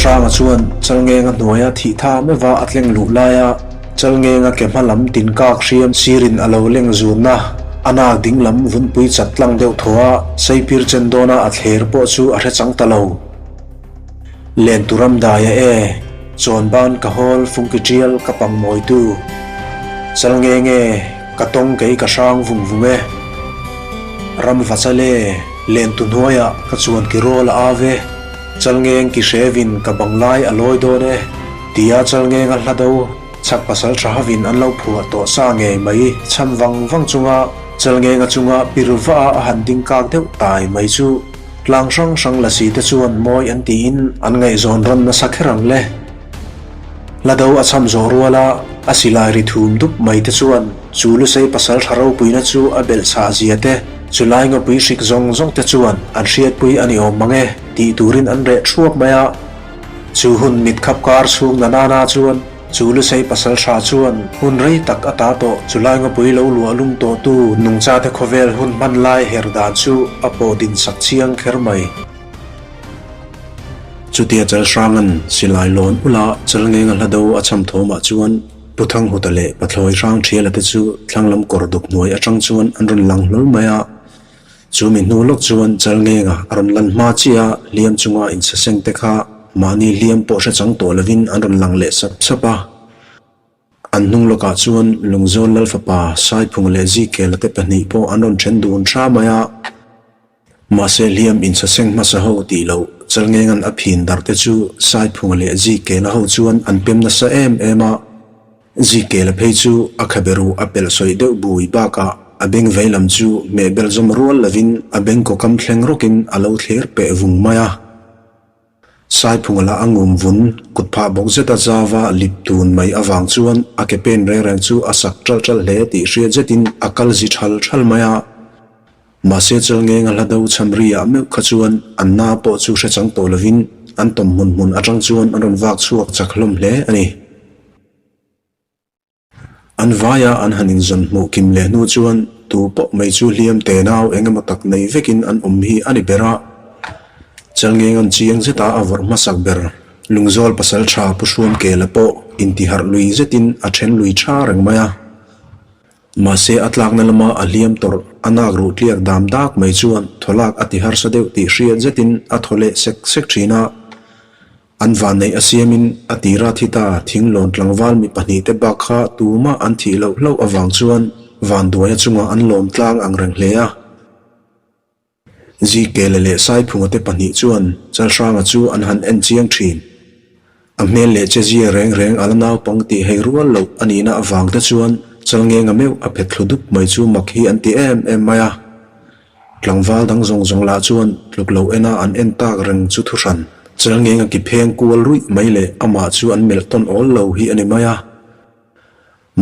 Chalhranga chuan Chalngenga hnuaia thih tha meuha a tleng luh laia Chalngenga ke hma lam tin kak hriam sirin a lo leng zunna a nak ding lam vunpui chat tlang deuh thaw a saipir chen dawna a thler pawh chu a hre chang ta lo. Lentu ramdaia e, chawnban ka hawl fungki tial ka pang mawitu. Chalngeng e, ka tawng kei ka hrang vung vung e. Ramva chal e, lentu hnuaiah ka chuan ki rawl a av e. Chalngeng ki hrevin ka banglai a lawi dawn e, tia Chalngenga hla do chhak pasal tha hovin an lo phuah tawh sa ngei mai cham vang vang chunga Chalngenga chunga pir va a a han ding kak deuh tai mai chu tlang hrang hrang lasi te chuan mawi an tiin an ngaihzawn rawn nasa kher ang le. Hla do a cham zawh ruala a silai ri thum dup mai te chuan chu lusei pasal tha ropuina chu a belh chhah zia te, chu lai ngawpui hrik zawng zawng te chuan an hriatpui a ni awm mang e tih turin an reh thuap mai a. Chu hun mit khap kar chhung na nana chuan chu lusei pasal tha chuan hun rei tak a ta tawh chu lai ngawpui lo luah lum tawh tu nungchate khawvel hun hman lai her dan chu a pawh din sak chiang kher mai. Chutia Chalhranga'n silai lawn ula Chalngenga hla do a cham thawmah chuan Pu Thanghuta leh Pathlawi Hrang Thiala te chu thlanglam kawr duk hnuai atang chuan an rawn lang hlawl mai a. Chu mi hnu lawk chuan Chalngenga a rawn lan hma chiah a, hliam chunga insaseng te kha mahni hliam pawh hre chang tawh lovin an rawn lang leh sap sap a. An hnung lawkah chuan Lungzawl Lalfapa Saiphunga leh Zikela te pahnih pawh an rawn then dun hra mai a. Mahse hliam insaseng hmasa ho tih loh Chalngenga'n a phin dar te chu Saiphunga leh Zikela ho chuan an pem nasa em em a. Zikela phei chu a khaberuh a pelh sawi deuh bui bakah a beng vei lam chu hmehbel zawm rual lovin a beng kawkam thleng rawkin a lo thler peh vung mai a. Saiphunga lah a ngum vun kut phah bawk zeta zava lip tun mai avang chuan a ke pen reng reng chu a sak ṭalh ṭalh hle tih hriat zetin a kal zi ṭhal ṭhal mai a. Mahse Chalngeng a hla do chhamri ah meuh kha chuan an na pawh chu hre chang tawh lovin an tawm hmun hmun aṭang chuan an rawn vak chhuak chak hlawm hle a ni. An vaia an han inzawn hmuh kim leh hnu chuan tu pawh mai chu hliam te nau eng emaw tak nei vekin an awm hi a ni ber a. Chalngeng an chiang zeta a vawrh hmasak ber Lungzawl pasal tha Pu Hruamkela pawh intiharh lui zetin a then lui tha reng mai a. Mahse a tlakna lama a hliam tawrh a nak ruh tliak dam dak mai chuan thawlak a ti harsa deuh tih hriat zetin a thaw leh sek sek thin a. An vanneih a siamin a tira thi ta thinglawn tlangval mi pahnihte bak kha tumah an thih loh hlauh avang chuan vanduaia chungah an lawm tlang ang reng hle a. Zikele leh Saiphunga te pahnih chuan Chalhranga chu an han en chiang thin. A hmel leh chezia reng reng a la naupang tih hei rual loh a nihna avang te chuan Chalngenga meuh a phet thlu dup mai chu mak hi an ti em em mai a. Tlangval dang zawng zawng lah chuan tluk lo ena an en tak reng chu thuhran. Chalngenga ki pheng kual ruih mai leh amah chu an melh tawn awl lo hi a ni mai a.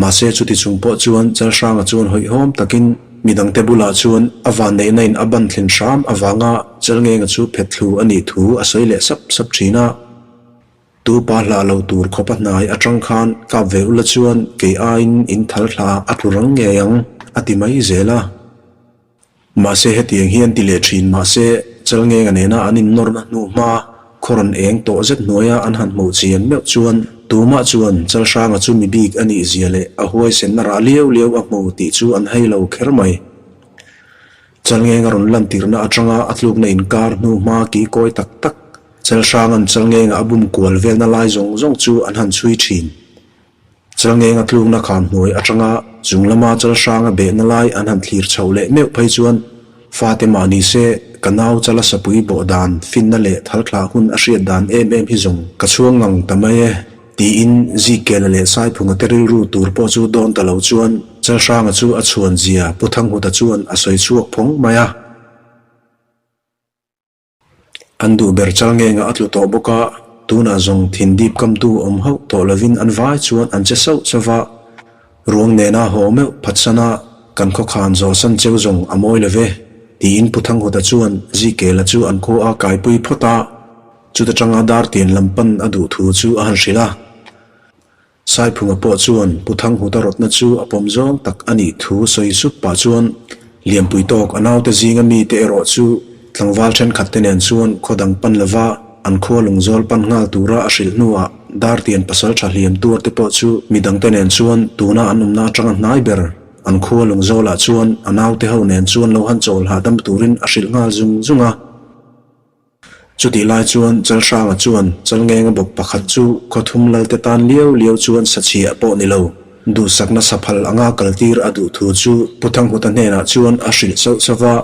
Mahse chuti chung pawh chuan Chalhranga chuan hawihhawm takin midangte bulah chuan a vanneihna in a ban thlin hram avanga Chalngenga chu phet thlu a nih thu a sawi leh sap sap thin a. Tu pa hlah lo tur khawpa hnai atang khan kap ve ula chuan kei aiin in thal thla a tlu rang ngei ang a ti mai zel a. Mahse hetiang hian ti leh thin mahse Chalngenga nena an innawrna hnu hma khaw rawn eng tawh zet hnuaia an han hmuh chian meuh chuan tumah chuan Chalhranga chu mi bik a nih zia leh a huaisenna rah liau liau a hmu tih chu an hei lo kher mai. Chalngenga rawn lantirna atanga a tlukna inkar hnu hma ki kawi tak tak Chalhranga'n Chalngenga a bum kual velna lai zawng zawng chu an han chhui thin. Chalngenga tlukna kham hnuai atanga chung lama Chalhranga behna lai an han thlir chhoh leh meuh phei chuan fate mah ni se ka nau Chala sapui bawh dan finna leh thalthlah hun a hriat dan em em hi zawng ka chhuang ngang ta mai e tiin Zikela leh Saiphunga te rilru tur pawh chu dawn ta lo chuan Chalhranga chu a chhuan zia Pu Thanghuta chuan a sawi chhuak phawng mai a. An duh ber chal nge ngah a tlu tawh bawk a, tunah zawng thin dip kamtu awm hauh tawh lovin an vai chuan an che sauh sauh a, ruang nena haw meuh phatsana kan khawkhan zawhsan cheu zawng a mawi lo ve, tiin Pu Thanghuta chuan Zikela chu an khua a kaipui phawt a, chuta tanga Dartian lam pan a duh thu chu a han hrilh a. Saiphunga pawh chuan Pu Thanghuta rawtna chu a pawm zawng tak a nih thu sawi sup pah chuan Lianpui tawk a naute zinga mite erawh chu tlangval thenkhat te nen chuan khaw dang pan lova. an khua lungzawl pan nghal tura a hrilh hnuah Dartian pasaltha hliam tuar te pawh chu midangte nen chuan tuna an awmna atanga hnai ber an khua lungzawlah chuan a naute ho nen chuan lo han chawl hahdam turin a hrilh nghal zung zung a. Chutih lai chuan Chalhranga chuan Chalngenga bawp pakhat chu khawthum lalte tan liau liau chuan sachhiah pawh ni lo, duhsakna saphal anga kaltir a duh thu chu Pu Thanghuta hnenah chuan a hrilh sauh sauh va,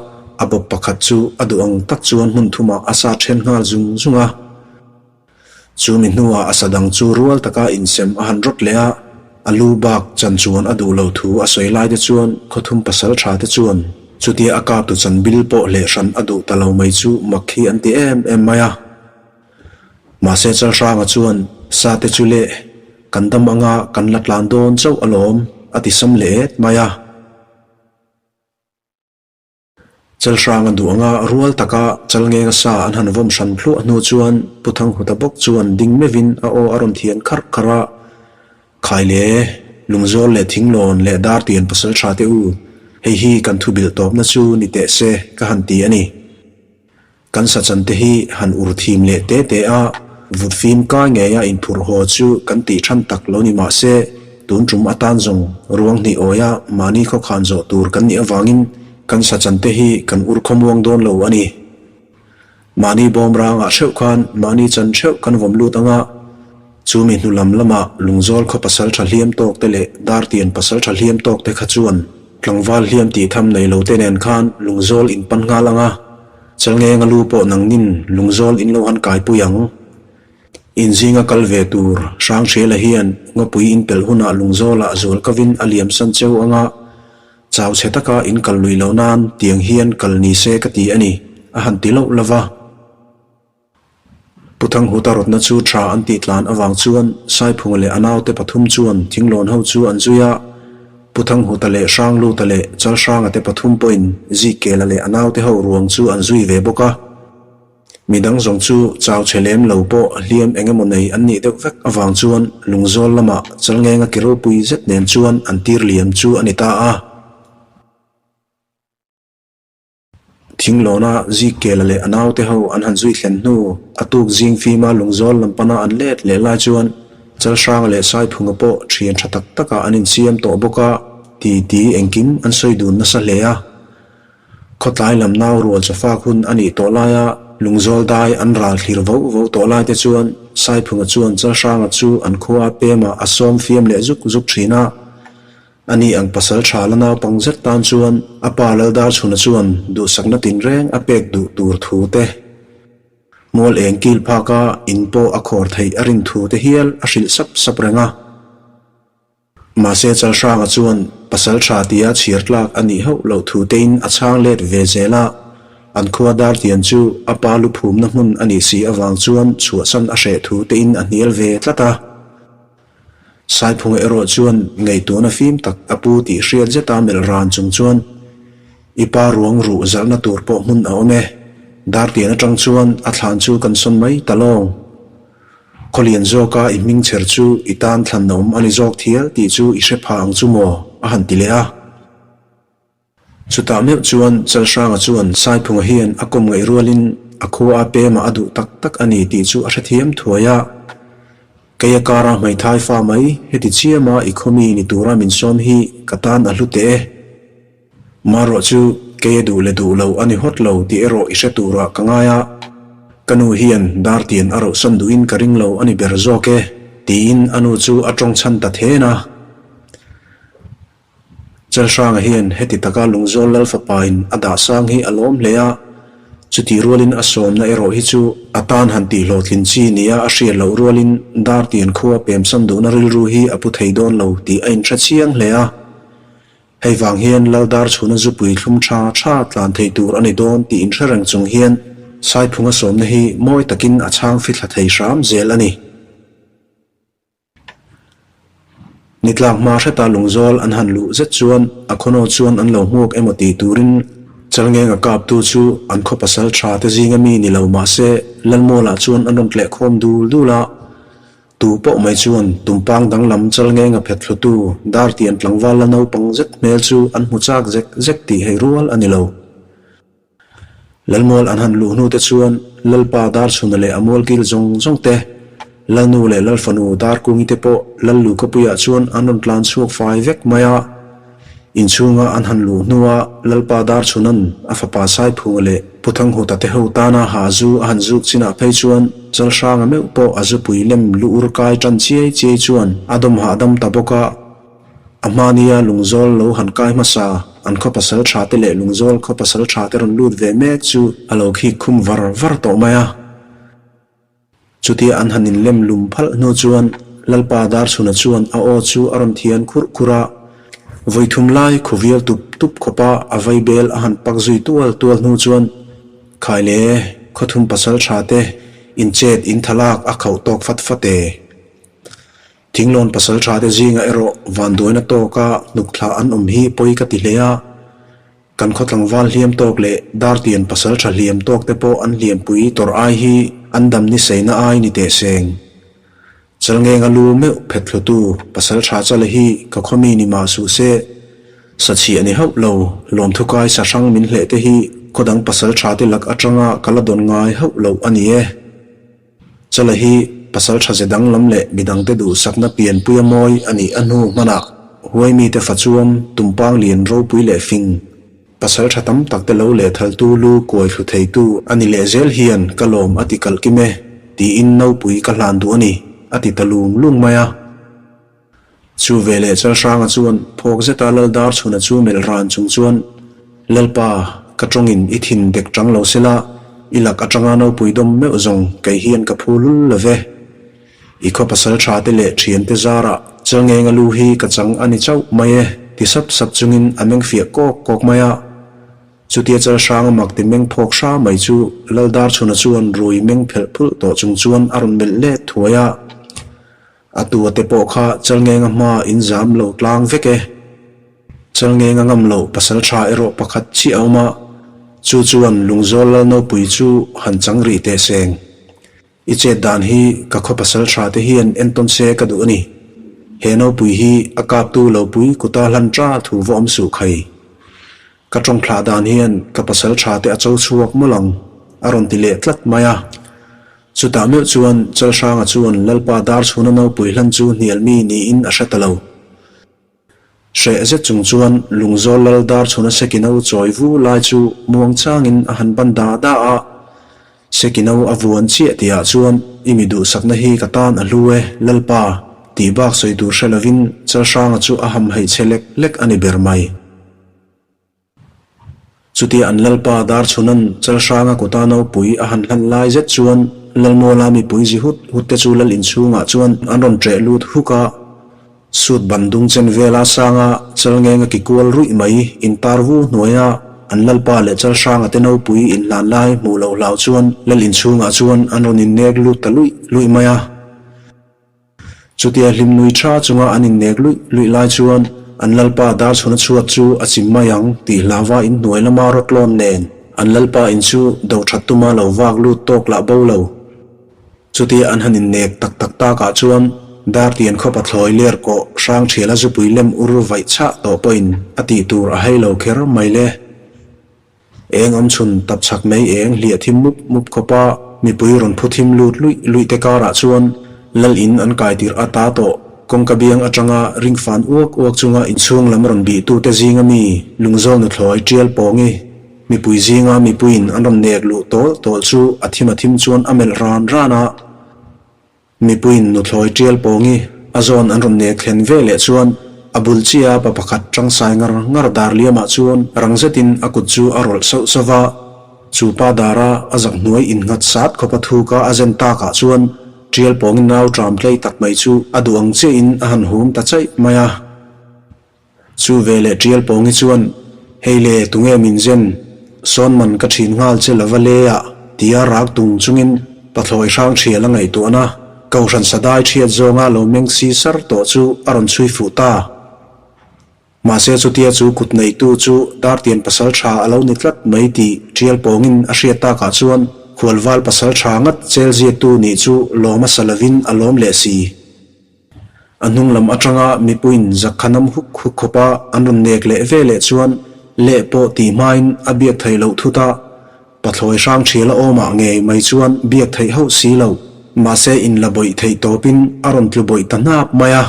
a bawp pakhat chu a duh ang tak chuan hmun thumah a sa then nghal zung zung a. Chumi hnuah a sa dang chu rual taka insem a han rawt leh a, a lu bak chan chuan a duh lo thu a sawi lai te chuan khawthum pasal tha te chuan chutia a kap tu chan bil pawh hleh hran a duh ta lo mai chu mak hi an ti em em mai a. Mahse Chalhranga chuan sa te chu leh kan dam anga kan la tlan dawn chauh alawm a ti sam leh et mai a. Chalhranga duh anga rual taka Chalngenga sa an han vawm hran thluah hnu chuan Pu Thanghuta bawk chuan ding meuhin a aw a rawn thian kharh kharh a, Khai le, Lungzawl leh Thinglawn leh Dartian pasal tha te u, hei hi kan thu bilh tawpna chu ni teh se ka han ti a ni. Kan sachan te hi han ur thim leh te te a, vut fim kai ngeia inphurh haw chu kan tih than tak lo ni mah se, tun tum atan zawng ruang hnih awia mahni khawkhan zawh tur kan nih avangin kan sachan te hi kan ur khawmuang dawn lo a ni. Mahni bawm rangah theuh khan mahni chan theuh kan vawm lut anga, chumi hnu lam lamah Lungzawl khaw pasal tha hliam tawk te leh Dartian pasal tha hliam tawk te kha chuan tlangval hliam tih tham nei lo te nen khan Lungzawl in pan nghal anga, Chalngenga lu pawh nangnin Lungzawl in lo han kaipui ang. Inzinga kal ve tur Hranghrela hian ngawpui in pelh hunah Lungzawlah zual kavin a liam san cheu anga, chau chhe taka in kal lui loh nan tiang hian kal ni se ka ti a ni, a han ti loh lova. Pu Thanghuta rawtna chu tha an tih tlan avang chuan Saiphunga leh a naute pathum chuan thinglawn ho chu an zui a. Pu Thanghuta leh Hrangluta leh Chalhranga te pathum pawhin Zikkela leh a naute ho ruang chu an zui ve bawk a. Midang zawng chu chau chhe lem lo pawh hliam eng emaw nei an nih deuh vek avang chuan Lungzawl lamah Chalngenga ki ropui zet nen chuan an tir liam chu a ni ta a. Thinglawna Zikkela leh a naute ho an han zui thlen hnu, a tuk zing fima Lungzawl lam pana an let leh lai chuan Chalhranga leh Saiphunga pawh thian tha tak takah an insiam tawh bawk a, ti ti engkim an sawi dun nasa hle a. Khawtlai lam nau rual chawfak hun a nih tawh laia Lungzawl dai an ral thlir voh voh tawh lai te chuan Saiphunga chuan Chalhranga chu an khua pemah a sawm fiam leh zuk zuk thin a. Ani ang pasal tha la naupang zet tan chuan a pa Laldarchhuna chuan duhsakna tinreng a pek duh tur thu te, mual eng kil phaka in pawh a khawr theih a rin thu te hial a hrilh sap sap reng a. Mahse Chalhranga chuan pasal tha tia chhiar tlak a nih hauh loh thu tein a chhang let ve zel a, an khua Dartian chu a pa lu phumna hmun a nih si avang chuan chhuahsan a hreh thu tein a hnial ve tlat a. Saiphunga erawh chuan ngaihtuahna fim tak a pu tih hriat zeta melh ran chung chuan, I pa ruang ruh zalhna tur pawh hmun a awm e. Dartian atang chuan a thlan chu kan sawn mai ta lawng. Khawlian zawka i hming chher chu i tan thlan a awm a ni zawk thial tih chu i hre pha ang chu maw? a han ti leh a. Chutah meuh chuan Chalhranga chuan Saiphunga hian a kawm ngaih rualin a khua a pemah a duh tak tak a ni tih chu a hrethiam thuai a. Kei a kara hmeithai fa mai heti chiama i khawmi ni tura min sawm hi ka tan a hlu teh e. Marawh chu kei a duh leh duh lo a ni hawt lo tih erawh i hre turah ka ngai a. Ka nu hian Dartian a rohsan duhin ka ring lo a ni ber zawk e, tiin a nu chu a tawngchhan ta then a. Chalhranga hian heti taka Lungzawl Lal fapain a dah sang hi a lawm hle a, chutih rualin a sawmna erawh hi chu a tan han tih hlawhtlin chi nia a hriat loh rualin Dartian khua pemsan duhna rilru hi a pu thei dawn lo tih a inhre chiang hle a. Hei vang hian Lal Darchhuna zupui thlum tha tha tlan thei tur a ni dawn tih inhre reng chung hian Saiphunga sawmna hi mawi takin a chhang fithla thei hram zel a ni. Nitlak hma hreta Lungzawl an han luh zet chuan a khawnaw chuan an lo hmuak emaw tih turin Chalngenga kaptu chu an khaw pasal tha te zinga mi ni lo mah se Lalmualah chuan an rawn tleh khawm dul dul a, tu pawh mai chuan tumpang danglam Chalngenga phet thlutu Dartian tlangval la naupang zet hmel chu an hmu chak zek zek tih hei rual a ni lo. Lalmual an han luh hnu te chuan Lalpa Darchhuna leh a mualkil zawng zawng te, Lalnu leh Lalfanu Darkungi te pawh Lallu khawpuiah chuan an rawn tlan chhuak fai vek mai a. Inchhunga an han luh hnua Lalpa Darchhuna'n a fapa Saiphunga leh Pu Thanghuta te ho tana ha zu a han zuk chinah phei chuan Chalhranga meuh pawh a zupui lem lu ur kai tan chiai chiai chuan a dawm hahdam ta bawk a. A hmania Lungzawl lo han kai hmasa, an khaw pasal tha te leh Lungzawl khaw pasal tha te rawn lut ve mek chu a lo khik khum var var tawh mai a. Chutia an han inlem lum phalh hnu chuan Lalpa Darchhuna chuan a aw chu a rawn thian khurh khurh a, vawi thum lai khuvial tup tup khawpa a vaibel a han pak zui tual tual hnu chuan Khaile khawthum pasal tha te inchet inthalak a khauh tawk fat fat e. Thinglawn pasal tha te zingah erawh vanduaina tawka hnuk thlah an awm hi pawi ka ti hle a, kan khaw tlangval hliam tawk leh dartian pasal tha hliam tawk te pawh an hliampui tawrh ai hi an dam ni seina ai ni teh seng. Chalngenga lu meuh phet thlutu pasal tha chale hi ka khaw mi ni mah suh se, sachhiah ni hauh lo lawmthukai sahrang min hleh te hi khaw dang pasal tha te lak atanga ka la dawn ngai hauh loh a ni e. Chala hi pasal tha ze danglam leh midangte duhsakna pianpuia mawi a nih a hnu hmanah huaimite fachuam tumpang lian ropui leh fing pasal tha tam takte lo lehthaltu lu kuai thlu theitu a ni leh zel hian ka lawm a ti kalh kim e tiin nopui ka hlan duh a ni a ti ta lung lung mai a. Chu veleh Chalhranga chuan phawk zeta Laldar chhuna chu melh ran chung chuan, Lalpa, ka tawngin i thin dek chang lo sela, i lak atanga nopui dawm meuh zawng kei hian ka phu lul lo ve. I khaw pasal tha te leh thiante zarah Chalngenga lu hi ka chang a ni chauh mai e, ti sap sap chungin a meng fiah kawk kawk mai a. Chutia Chalhranga mak ti meng phawk hra mai chu Laldar chhuna chuan rui meng phelh phulh tawh chung chuan a rawn melh let thuai a. A tua te pawh kha Chalngenga hma in zam lo tlang vek e. Chalngenga ngam loh pasal tha erawh pakhat chiah a awm a, chu chuan Lungzawl Lalnopui chu han chang rih teh seng. I chet dan hi ka khaw pasal tha te hian entawn se ka duh a ni. He nopui hi a kaptu lopui kuta hlan ta thu va awm suh khai. Ka tawng thlah dan hian ka pasal tha te a cho chhuak mawlh ang, a rawn ti leh tlat mai a. Chutah meuh chuan Chalhranga chuan Lalpa Darchhuna nopui hlan chu hnial mi niin a hre ta lo. Hreh zet chung chuan Lungzawl Lal Darchhuna Sekino chawi vu lai chu muang changin a han ban da da a. Sekino a vuan chiah tihah chuan i mi duhsakna hi ka tan a hlu e, Lalpa, tih bak sawi tur hre lovin Chalhranga chu a hamhaih che lek lek a ni ber mai. Chutia an Lalpa Darchhuna'n Chalhranga kuta nopui a han hlan lai zet chuan Lalmuala mipui zi hut hut te chu Lal inchhungah chuan an rawn ṭeh lut huk a. Sut ban dung chen vela sanga Chalngenga ki kual ruih mai intar vu hnuaia an Lalpa leh Chalhranga te nopui inhlan lai hmuh loh hlau chuan Lal inchhungah chuan an rawn innek lut ta luih luih mai a. Chutia hlimnui tha chunga an innek luih luih lai chuan an Lalpa Darchhuna chhuat chu a chim mai ang tih hlauva inhnuai lama rawtlawn nen an Lalpa in chu do that tuma lo vak lut tawk lah bo lo. Chutia an han innek tak tak takah chuan Dartian khaw pathlawi ler kawh hrang thiala zupui lem ur vaih chhah tawh pawhin a tih tur a hei lo kher mai le. Eng awm chhun tap chhak mai eng hliah thim mup mup khawp a, mipui rawn phu thim lut luih luih te karah chuan Lal in an kai tirh ata tawh kawngka biang atanga ring fan uak uak chunga inchhung lam rawn bih tute zinga mi Lungzawl nuthlawi tial pawngi mipui zinga mipuiin an rawn nek luh tawl tawl chu a thim a thim chuan a melh ran ran a. Mipuiin nuthlawi tial pawngi a zawn an rawn nek thlen ve leh chuan a bul chiah pa pakhat tangkai ngar ngar dar liamah chuan rang zetin a kut chu a rawlh sauh sauh va. Chu pa dara a zak hnuai innghat sat khawpa thuka a zen takah chuan tial pawngi nau tram tlei tak mai chu a duh ang chiahin a han hum ta chaih mai a. Chu veleh Tial Pawngi chuan, Hei le, tunge min zen? Sawn man ka thin nghal che lova le ah, tia rak tung chungin pathlawi hrang thial a ngaihtuahna, Kohhran sadai thiat zawnga lo meng si sar tawh chu a rawn chhui fuh ta. Mahse chutia chu kut neihtu chu Dartian pasal tha a lo ni tlat mai tih Tial Pawngin a hriat takah chuan Khualval pasal tha ngat chel ziaktu nih chu lawm a sa lovin a lawm leh si. A hnung lam atanga mipuiin zakhanam huk huk khawpa an rawn nek leh ve leh chuan leh pawh tih hmain a biak theih loh thut a. Pathlawi Hrangṭhiala awmah ngei mai chuan biak theih hauh si lo, mahse inla bawih theih tawpin a rawn tlu bawih ta hnap mai a.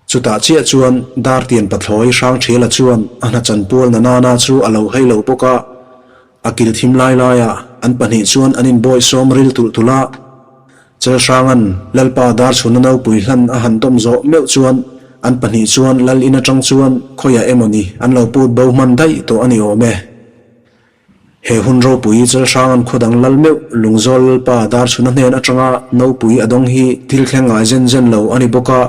Chutah chiah chuan Dartian Pathlawi Hrangṭhiala chuan a hna chanpual na nana chu a lo hei lo bawk a, a kil thim lai laiah an pahnih chuan an inbawisawm ril tulh tulh a. Chelhranga'n Lalpa Darchhuna nopui hlan a han dawm zawh meuh chuan an pahnih chuan Lal in atang chuan khawiah emawni an lo put bo hman daih tawh a ni awm e. He hun ropui Chelhranga'n khaw dang lal meuh Lungzawl Lalpa Darchhuna hnen atanga nopui a dawng hi thil thleng ngai zen zen lo a ni bawk a,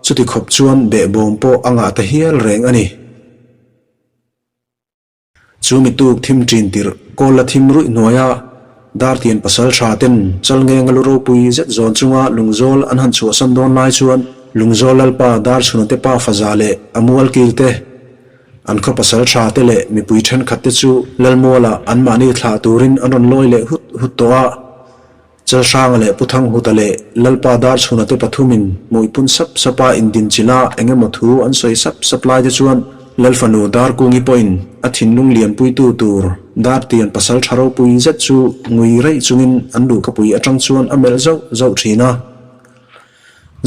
chuti khawp chuan behbawm pawh a ngah ta hial reng a ni. Chu mi tuk thim ṭin tirh kawl la thim ruih hnuaia Dartian pasal ṭha ten Chalngenga lu ropui zet zawn chunga Lungzawl an han chhuahsan dawn lai chuan Lungzawl Lalpa Darchhuna te pa faza leh a mualkil te, an khaw pasal ṭha te leh mipui ṭhenkhat te chu Lalmualah anmahni thlah turin an rawn lawi leh hut hut tawh a. Chalhranga leh Pu Thanghuta leh Lalpa Darchhuna te pathumin hmuipun sap sapa indinchilh a eng emaw thu an sawi sap sap lai te chuan Lalfanu Darkungi pawhin a thinlung lianpuitu tur Dartian pasal tha ropui zet chu ngui reih chungin an luhkapui atang chuan a melh zauh zauh thin a.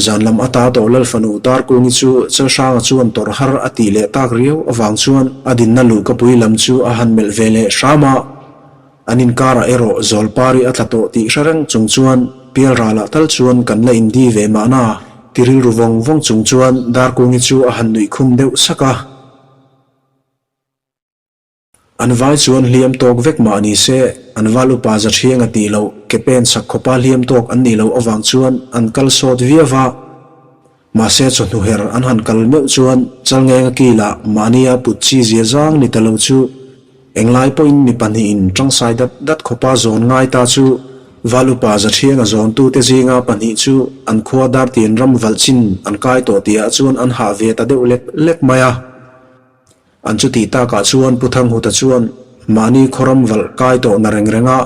Zan lam ata tawh Lalfanu Darkungi chu Chalhranga chuan tawrh har a tih leh tak riau avang chuan a dinna luhkapui lam chu a han melh ve leh hram a. An inkarah erawh Zawlpari a tla tawh tih hre reng chung chuan Pialralah tal chuan kan la indi ve mahna ti rilru vawng vawng chung chuan Darkungi chu a han nuih khum deuh sak a. An vai chuan hliam tawk vek mah ni se, an val upa Zathianga tih loh ke pen sak khawpa hliam tawk an nih loh avang chuan an kal sawt viau va. Mahse chawhnu her an han kal meuh chuan Chalngenga kilah mahnia put chi zia zang ni ta lo chu englai pawhin mi pahnihin tangsai dat dat khawpa zawn ngai ta chu Val upa Zathianga zawntute zinga pahnih chu an khua Dartian ram valh chin an kai tawh tihah chuan an hah ve ta deuh lek lek mai a. An chutih takah chuan Pu Thanghuta chuan mahni khawram valh kai tawh na reng reng a,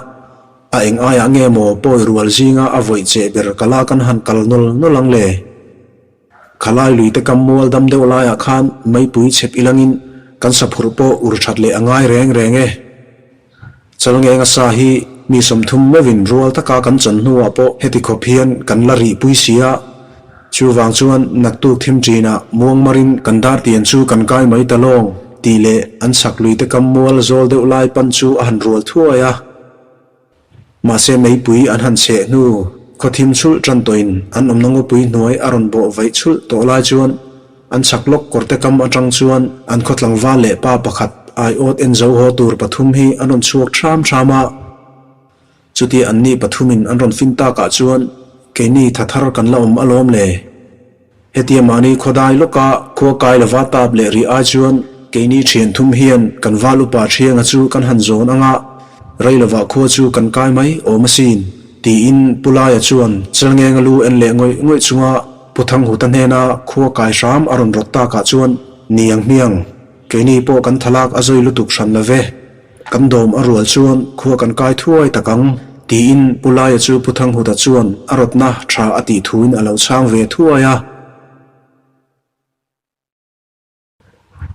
a eng aiah nge maw pawi rual zinga a vawih cheh ber ka la kan han kal nawl nawl ang le? Khalai lui te kam mual dam deuh laiah khan meipui chhep ilangin kan saphurh pawh ur that leh a ngai reng reng e. Chalngenga sa hi mi 30 meuhin rual taka kan chan hnuah pawh heti khawp hian kan la rihpui si a, chuvang chuan naktuk thim ṭinah muangmarin kan dartian chu kan kai mai ta lawng tih leh an chhak luite kam mual zawl deuh lai pan chu a han rual thuai a. Mahse meipui an han chheh hnu khaw thim chhulh ṭan tawhin an awmna ngawpui hnuai a rawn bawh vaih chhulh tawh lai chuan An chhak lawk kawrte kam atang chuan an khaw tlangval leh pa pakhat aiawt en zo haw tur pathum hi an rawn chhuak thram thram a. Chutia anni pathumin an rawn fin takah chuan keini tha thar kan la awm alawm le. Hetia mahni khawdai lawka khua kai lova tap leh rih ai chuan keini thian thum hian kan val upa thianga chu kan han zawn anga rei lovah khua chu kan kai mai awm asin tiin Pu Laia chuan Chalngenga lu en leh ngawih ngawih chunga Pu Thanghuta hnena khua kai hram a rawn rawt takah chuan, Niang hmiang, keini pawh kan thalak a zawi lutuk hran lo ve. Kan dawm a rual chuan khua kan kai thuai tak ang, tiin Pu Laia chu Pu Thanghuta chuan a rawtna tha a tih thuin a lo chhang ve thuai a.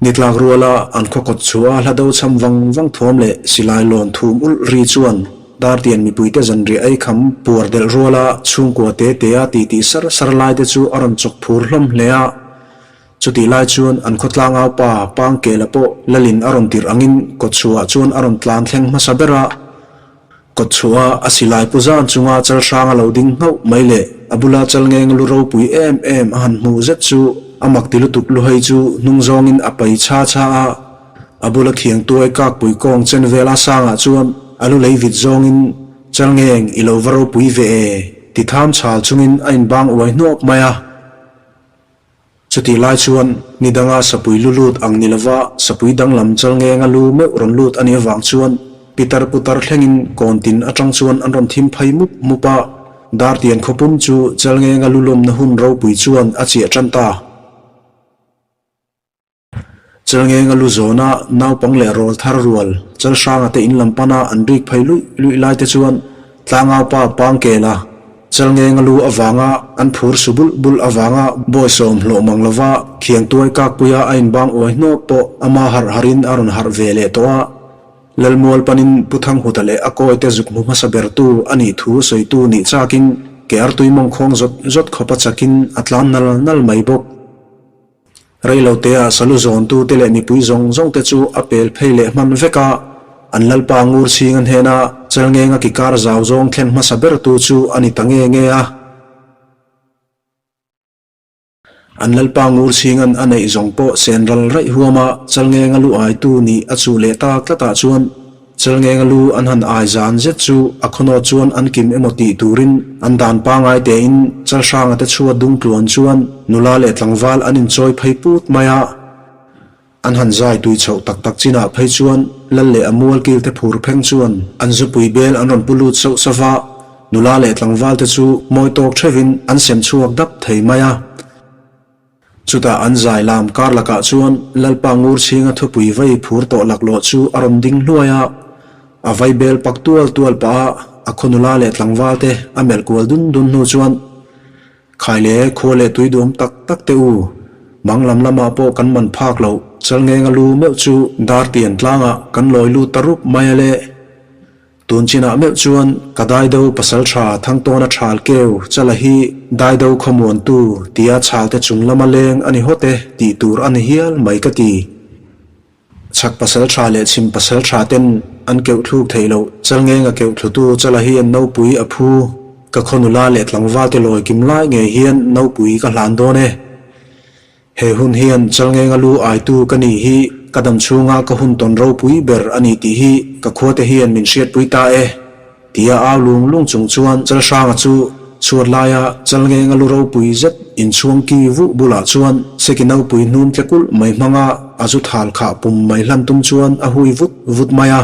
Ni tlak ruala an khaw kawt chhuah a hla do cham vang vang thuam leh silai lawn thum ulh ri chuan Dartian mipuite zanriah ei kham puar delh ruala chhungkua te te a titi sar sar lai te chu a rawn chawk phur hlawm hle a. Chutih lai chuan an khaw tlangau pa Pangkela pawh Lalin a rawn tirh angin kawt chhuah chuan a rawn tlan thleng hmasa ber a. Kawt chhuah a silai pu zan chunga chal hrang a lo ding nghauh mai leh a bula chal ngeng lu ropui em em a han hmuh zet chu a mak ti lutuk luhei chu hnung zawngin a pai chha chha a. A bula khiang tuai kakpui kawng chen vela sangah chuan a lu lei vit zawngin chal ngeng i lo va ropui ve e ti tham chhal chungin a inbang uai hnuak mai a. Chutih lai chuan ni danga sapui lu lut ang ni lova sapui danglam chal ngenga lu meuh rawn lut a nih avang chuan pitar putar thlengin kawn tin atang chuan an rawn thim phei mup mup a, Dartian khawpum chu chal ngenga lu lawmna hun ropui chuan a chiah tan ta. Chalngenga lu zawna naupang leh rawl thar rual Chalhranga te in lam pana an rik phei luih luih lai te chuan Tlangau pa Pangkela Chalngenga lu avanga an phur su bulh bulh avanga bawisawm hlawh mang lova Khiangtuai kakpuia a inbang uai hnawk pawh ama harh harhin a rawn harh ve leh tawh a. Lalmual panin Pu Thanghuta leh a kawite zuk hmu hmasa bertu a nih thu sawitu nih chakin ke artui mawng khawng zawt zawt khawpa chakin a tlan nal nal mai bawk. Reilotea salu zawntute leh mipui zawng zawngte chu a pel phei leh hman vek a, an lalpa ngur chhing a hnena Chalngenga kikar zau zawng thlen hmasa bertu chu a ni ta nge nge a. An lalpa ngur chhingan a neih zawng pawh sen ral raih huama Chalngenga lu aitu nih a chuh leh tak tlatah chuan Chalngenga lu an han ai zan zet chu a khawnawt chuan an kim emaw tih turin an dan pangai tein Chalhranga te chhuat dung tluan chuan nula leh tlangval an inchawi phei put mai a. An han zai tui chhoh tak tak chinah phei chuan lal leh a mual kil te phur pheng chuan an zupui bel an rawn pu lut sauh sauh va, nula leh tlangval te chu mawi tawk theuhin an sem chhuak dap thei mai a. Chutah an zai lam kar lakah chuan Lalpa ngur chhinga thupui vai phur tawh laklawh chu a rawn ding hluai a, a vai bel pak tual tual pah a, a khaw nula leh tlangval te a melh kual dun dun hnu chuan, Khai le, khua leh tui duam tak tak te u, mang lam lamah pawh kan man phak loh, Chalngenga lu meuh chu Dartian tlangah kan lawi lut ta rup mai a le. Tun chinah meuh chuan ka Daido pasaltha Thangtawna Thal keu Chala hi Daido khawmuantu tia chhalte chung lama leng a ni hawt e tih tur a ni hial mai ka ti. Chhak pasaltha leh chhim pasaltha ten an keuh thluk theih loh Chalngenga keuh thlutu Chala hi an nopui a phu. Ka khaw nula leh tlangvalte lawi kim lai ngei hian nopui ka hlan dawn e. He hun hian Chalngenga lu aitu ka nih hi ka dam chhunga ka hun tawn ropui ber a ni tih hi ka khuate hian min hriatpui ta e, tia au lung lung chung chuan Chalhranga chu chhuat laia Chalngenga lu ropui zet inchhuang ki vuh bulah chuan seki nopui hnum tle kulh mai hmanga a zu thal khah pum mai hlan tum chuan a hui vut vut mai a.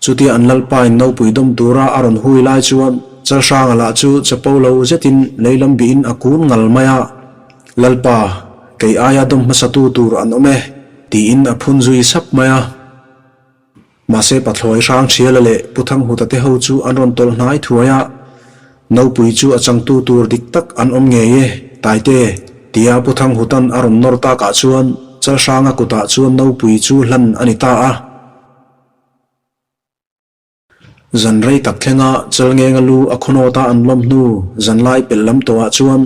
Chutia an lalpain nopui dawm tura a rawn hui lai chuan Chalhranga lah chu chapo lo zetin lei lam bihin a kun ngal mai a, Lalpa, kei aia dawm hmasatu tur an awm e, tiin a phun zui sap mai a. Mahse Pathlawi Hrangṭhiala leh Pu Thanghuta te ho chu an rawn tawlh hnai thuai a, Nopui chu a changtu tur dik tak an awm ngei e, Taite, tia Pu Thanghutan a rawn nawr takah chuan Chalhranga kutah chuan nopui chu hlan a ni ta a. Zan rei tak thlenga Chalngenga lu a khawnawta an lawm hnu zanlai pelh lam tawhah chuan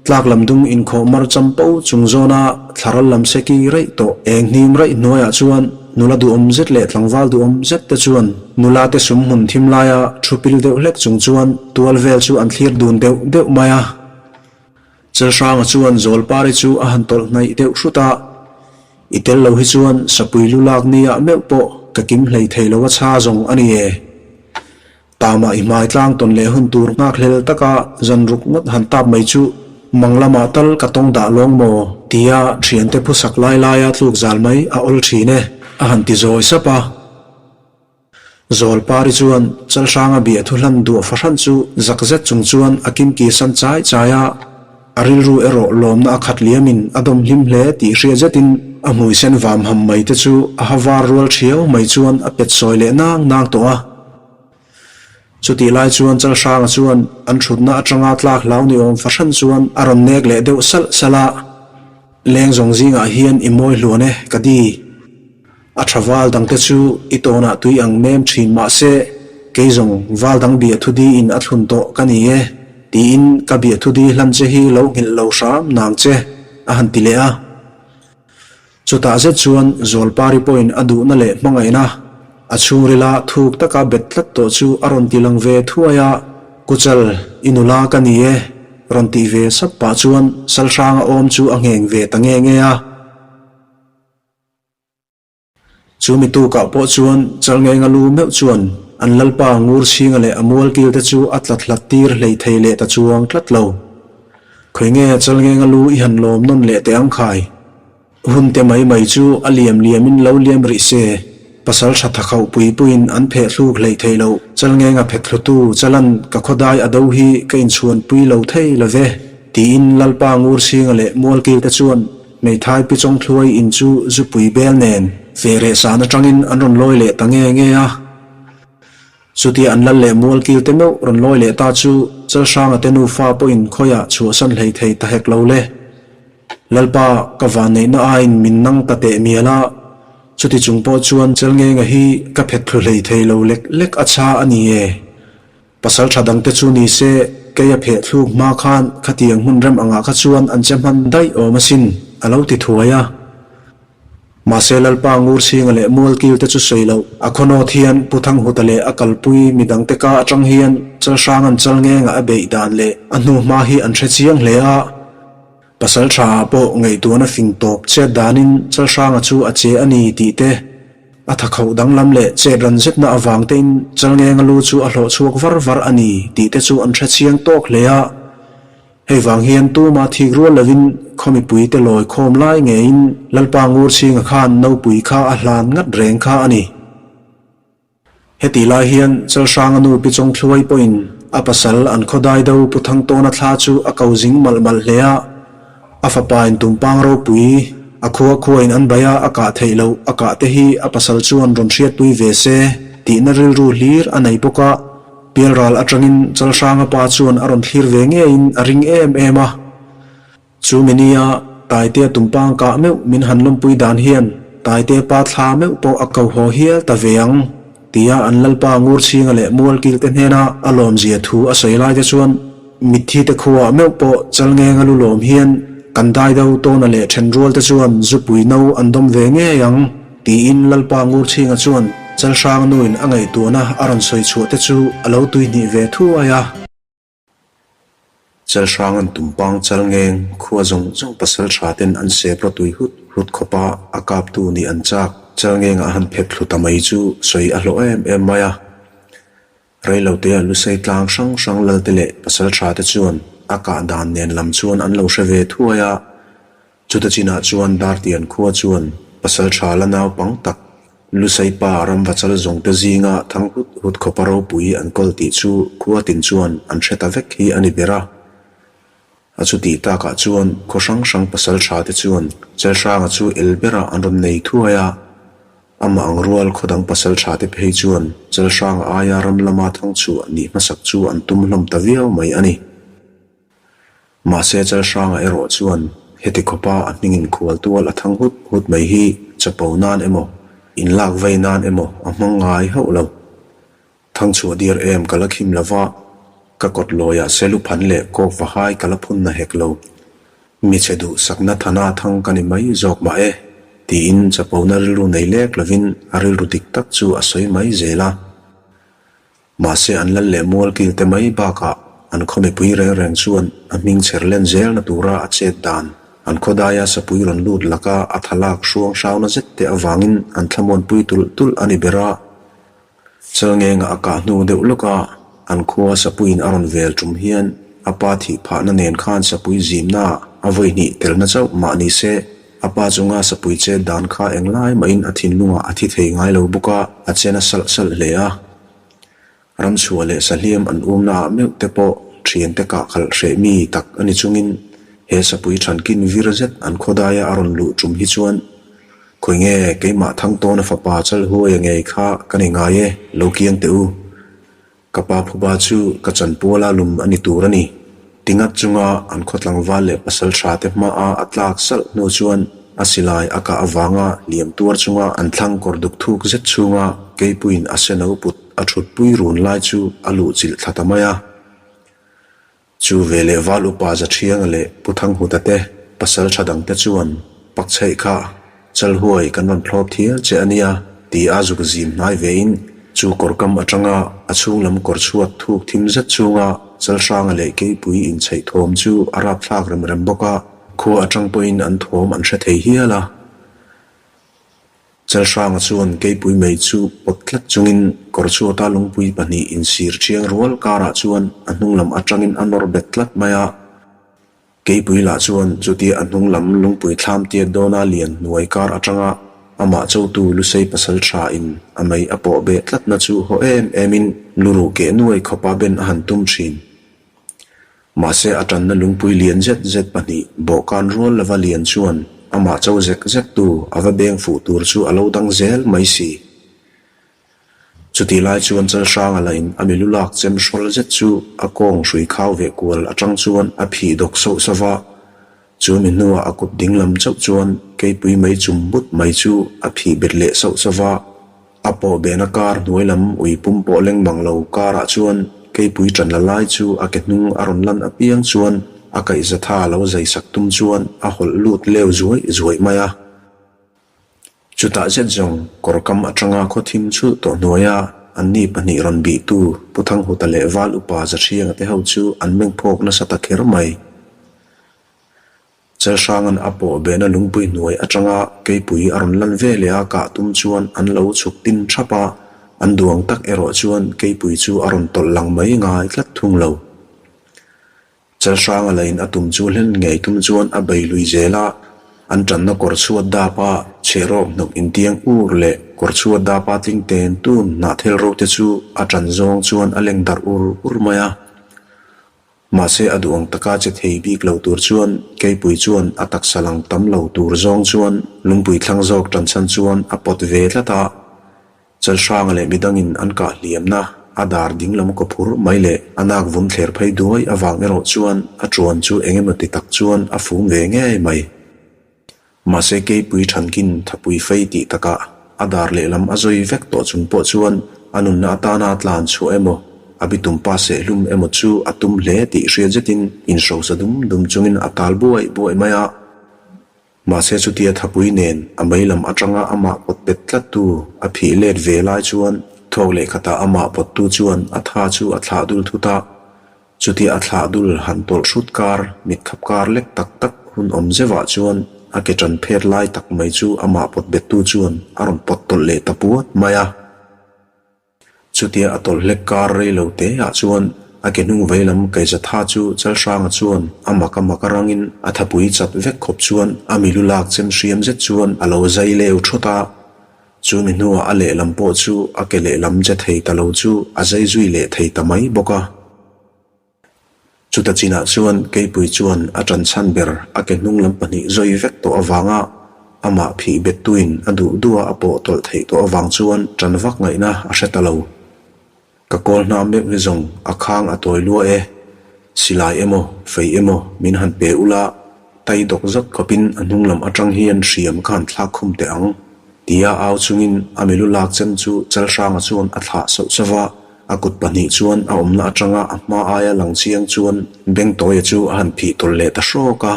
tlak lam dung inkhawh mar champo chung zawna thlaral lam seki raih tawh eng hnim raih hnuaiah chuan nula duhawm zet leh tlangval duhawm zet te chuan nula te sum hmun thim laia thu pil deuh hlek chung chuan tual vel chu an thlir dun deuh deuh mai a. Chalhranga chuan Zawlpari chu a han tawlh hnaih deuh hrut a, I tel lo hi chuan sapui lu lak nia meuh pawh ka kim hlei thei lo a chha zawng a ni e. Tamah i hmai tlang tawn leh hun tur nghak hlel taka zan ruk ngawt han tap mai chu mang lamah tal ka tawng dah lawng maw? Tia thiante phusak lai laia tluk zal mai a awl thin e, a han ti zawi sap a. Zawlpari chuan Chalhranga bia thu hlan duah fahran chu zak zet chung chuan a kimki san chai chai a, a rilru erawh lawmna a khat liamin a dawm hlim hle tih hriat zetin a hmui sen vam ham mai te chu a ha var rual thiau mai chuan a pet sawi leh nang nang tawh a. Chutih lai chuan Chalhranga chuan an thutna atanga tlak hlau ni awm fahran chuan a rawn nek leh deuh salh salh a, Leng zawng zingah hian i mawi hluan e, ka di. A tha val dangte chu i tawnah tui ang mem thin mah se, kei zawng val dang biahthu diin a thlun tawh ka ni e, tiin ka biahthu di hlan che hi lo nghilh lo hram nang che, a han ti leh a. Chutah zet chuan Zawlpari pawhin a duhna leh hmangaihna a chhungrila thuk taka bet tlat tawh chu a rawn ti lang ve thuai a, Kuchal, i nula ka ni e, rawn tih ve sap pah chuan Salhranga awm chu a ngheng ve ta nge nge a. Chu mi tukah pawh chuan Chalngenga lu meuh chuan an lalpa ngur chhinga leh a mualkil te chu a tlat hlat tir hlei thei leh ta chuang tlat lo. Khawi nge Chalngenga lu i han lawm nawn leh teh ang khai? Hun te mai mai chu a liam liamin lo liam rih se, pasal tha thakhauh pui puiin an pheh thluk hlei thei lo. Chalngenga phet thlutu Chalan ka khawdai a do hi ka inchhuanpui lo thei lo ve, tiin lalpa ngur chhinga leh mualkil te chuan Hmeithai pi Chawngthluai in chu zupui bel nen ve reh san atangin an rawn lawi leh ta nge nge a. Chutia an lal leh mual kil te meuh rawn lawi leh ta chu Chalhranga te nufa pawhin khawiah chhuahsan hlei thei ta hek lo le. Lalpa, ka vanneihna aiin min nang ta teh mial a. Chuti chung pawh chuan Chalngenga hi ka phet thlu hlei thei lo lek lek a chha a ni e. Pasal tha dangte chu ni se, kei a pheh thluk hma khan khatiang hmun rem angah kha chuan an che hman daih awm asin, a lo ti thuai a. Mahse Lalpa Ngurchhinga leh Mualkil te chu sawi loh, a khawnawt hian Pu Thanghuta leh a kalpui midangte ka atang hian Chalhranga'n Chalngenga a beih dan leh a hnu hma hi an hre chiang hle a. Pasal tha ah pawh ngaihtuahna fing tawp chet danin Chalhranga chu a che a ni tih te, a thakhauh danglam leh chet ran zetna avang tein Chalngenga lu chu a hlawh chhuak var var a ni tih te chu an hre chiang tawk hle a. Hei vang hian tuma thik rual lovin khaw mipuite lawi khawm lai ngeiin Lalpa Ngurchhinga khan nopui kha a hlan ngat reng kha a ni. Hetih lai hian Chalhranga nu Pi Chawngthluai pawhin a pasal an khaw dai do Pu Thangtawna thla chu a ko zing malh malh hle a, a fapain tumpang ropui a khua khuain an bai a, a kah theih loh a kah te hi a pasal chuan rawn hriatpui ve se tihna rilru hlir a nei bawk a, Pialral atangin Chalhranga pa chuan a rawn thlir ve ngeiin a ring em em a. Chu mi nia Taitea tumpang kah meuh min han lawmpui dan hian Taitea pa thla meuh pawh a ko haw hial ta ve ang, tia an Lalpa Ngurchhinga leh Mualkilte hnena a lawmzia thu a sawi lai te chuan mitthite khuaah meuh pawh Chalngenga lu lawm hian kan daido tawna leh thenrual te chuan zupui no an dawm ve ngei ang, tiin Lalpa Ngurchhinga chuan Chalhrang nuin a ngaihtuahna a rawn sawi chhuah te chu a lo tuihnih ve thuai a. Chalhrang an tumpang Chalngeng khua zawng zawng pasal tha ten an sep rawtui hut hut khawp a, a kaptu nih an chak. Chalngeng ah han phet thlu ta mai chu sawi a hlawh em em mai a. Reilote a lusei tlang hrang hrang lalte leh pasal tha te chuan a kah dan nen lam chuan an lo hre ve thuai a. Chuta chinah chuan Dartian khua chuan pasal tha la naupang tak Lusei pa ramvachal zawngte zinga thang hut hut khawpa ropui an kawl tih chu khua tin chuan an hre ta vek hi a ni ber a. A chutih takah chuan khaw hrang hrang pasal tha te chuan Chelhranga chu el berah an rawn nei thuai a. Amah ang rual khaw dang pasal tha te phei chuan Chelhranga aia ram lama thang chhuah nih hmasak chu an tum hlawm ta viau mai a ni. Mahse Chalhranga erawh chuan heti khawpa a hmingin khual tual a thang hut hut mai hi chapo nan emaw, inlak vei nan emaw a hmang ngai hauh lo. Thangchhuah dir em ka la khim lo va, ka kawt lawiah selu phan leh kawk va hai ka la phun na hek lo. Mi che duh sakna thana thang ka ni mai zawk mah e, tiin chapona rilru nei lek lovin a rilru dik tak chu a sawi mai zel a. Mahse an lal leh mual kil te mai bakah an khaw mipui reng reng chuan a hming chher len zelna tura a chet dan, an khaw daia sapui rawn lut laka a thalak hruang hrauna zet te avangin an thlamuanpui tulh tulh a ni ber a. Chalngenga a kah hnu deuh lawka an khua sapuiin a rawn vel tum hian a pa thih phahna nen khan sapui zimna a vawihnih telna chauh mah ni se a pa chunga sapui chet dan kha englai mahin a thinlungah a thi thei ngai lo bawk a, a chen a salh salh hle a. Ramchhuah leh sahliam an umna ah meuh te pawh thiante kah khalh hreh mi tak a ni chungin he sapui thankin vir zet an khawdaia a rawn luh tum hi chuan khawi nge keimah Thangtawna fapa Chalhuaia ngei kha ka ni ngai e, lo kiang teh u. Ka pa phuba chu ka chanpuala lum a ni tur a ni. Tingat chunga an khaw tlangval leh pasal tha te hmaa a tlak salh hnu chuan a silai a kah avanga hliam tuar chunga an thlang kawr duk thuk zet chhunga keipuiin a seno put a thutpui run lai chu a luh chilh thla ta mai a. Chu veleh Val Upa Zathianga leh Pu Thanghuta te pasal tha dangte chuan Pakchheih kha Chalhuai kan rawn thlawp thial che a nia ti a zuk zim hnai vein chu kawr kam atanga a chhung lam kawr chhuat thuk thim zet chhunga Chalhranga leh Keipui inchheih thawm chu a rapthlak rem rem bawk a, khua atang pawhin an thawm an hre thei hial a. Chalhranga chuan Keipui mei chu pawt tlat chungin kawr chhuata lungpui pahnih insir thiang rual karah chuan a hnung lam atangin a nawr bet tlat mai a. Keipui lah chuan chutia a hnung lam lungpui thlam tiat dawna lian hnuai kar atanga amah chotu Lusei pasal tha in a mei a pawh beh tlatna chu haw em em in luruh keh nuai khawpa ben a han tum thin. Mahse a tanna lungpui lian zet zet pahnih bawhkan rual lova lian chuan amah cho zek zek tu a va beng fuh tur chu a lo dang zel mai si. Chutih lai chuan Chalhranga lahin a milu lak chem hrawl zet chu a kawng hrui khau veh kual atang chuan a phih dawk sauh sauh va. Chu mi hnuah a kut dinglam chauh chuan keipui mei chum but mai chu a phih bet leh sauh sauh va. A pawh behna kar hnuai lam ui pum pawh leng mang lo karah chuan keipui ṭan la lai chu a ke hnung a rawn lan apiang chuan a kaihza tha lo zai sak tum chuan a hawlh lut leu zuai zuai mai a. Chutah zet zawng kawr kam aṭanga khaw thim chhulh tawh hnuaia anni pahnih rawn bihtu Pu Thanghuta leh Val Upa Zahrianga te ho chu an meng phawk nasa ta kher mai. Chalhranga'n a pawh behna lungpui hnuai aṭanga keipui a rawn lan ve leh a kah tum chuan an lo chhuk tin ṭhap a, an duang tak erawh chuan keipui chu a rawn tawlh lang mai ngai tlat thung lo. Chalhranga lain a tum chu hlen ngei tum chuan a bei lui zel a, an ṭanna kawr chhuat dapa chhehrawk hnawk intiang ur leh kawr chhuat dapa tling ten tun hnahthel ro te chu a ṭan zawng chuan a leng darh ur ur mai a. Mahse a duh ang taka che thei bik lo tur chuan Keipui chuan a taksa lang tam lo tur zawng chuan lungpui thlang zawk tan chhan chuan a pawt ve tlat a. Chalhranga leh midangin an kah hliamna a dar dinglam kaw phur mai leh a nak vum thler phei duai avang erawh chuan a tuan chu eng emaw ti tak chuan a fum ve ngei mai. Mahse keipui thankin thapui fei tih takah a dar lehlam a zawi vek tawh chung pawh chuan a nunna atana tlan chhuah emaw, a bitum pa sehlum emaw chu a tum hle tih hriat zetin inhrosa dum dum chungin a tal buai buai mai a. Mahse chutia thapui nen a mei lam atanga amah pawt bet tlattu a phih let ve lai chuan thawk leh khatah amah pawttu chuan a tha chu a thlah dul thut a. Chutia a thlah dul han tawlh hrut kar, mitkhap kar lek tak tak hun awm zeuhah chuan a ke tan phet lai tak mai chu amah pawt bettu chuan a rawn pawt tawlh leh ta puat mai a. Chutia a tawlh hlek kar rei lo te ah chuan a ke hnung vei lam Kaizatha chu Chalhranga chuan a mak a mak a rangin a thapui chat vek khawp chuan a milu lak chem hriam zet chuan a lo zai leu thawt a. Chu mi hnuah a lehlam pawh chu a ke lehlam che thei ta lo chu a zai zui leh thei ta mai bawk a. Chuta chinah chuan Keipui chuan a ṭan chhan ber a ke hnung lam pahnih zawi vek tawh avanga amah phih bettuin a duh duha a pawh tawlh theih tawh avang chuan ṭan vak ngaihna a hre ta lo. Ka kawl hna meuh hi zawng a khang a tawi lua e. Silai emaw, fei emaw min han pe ula, tai dawk zat khawpin a hnung lam aṭang hian hriam ka han thlak khum teh ang, tia au chungin a milu lak chem chu Chalhranga chuan a thlah sauh sauh va, a kut pahnih chuan a awmna aṭanga a hma aia lang chiang chuan Bengtawia chu a han phih tawlh leh ta hrawk a.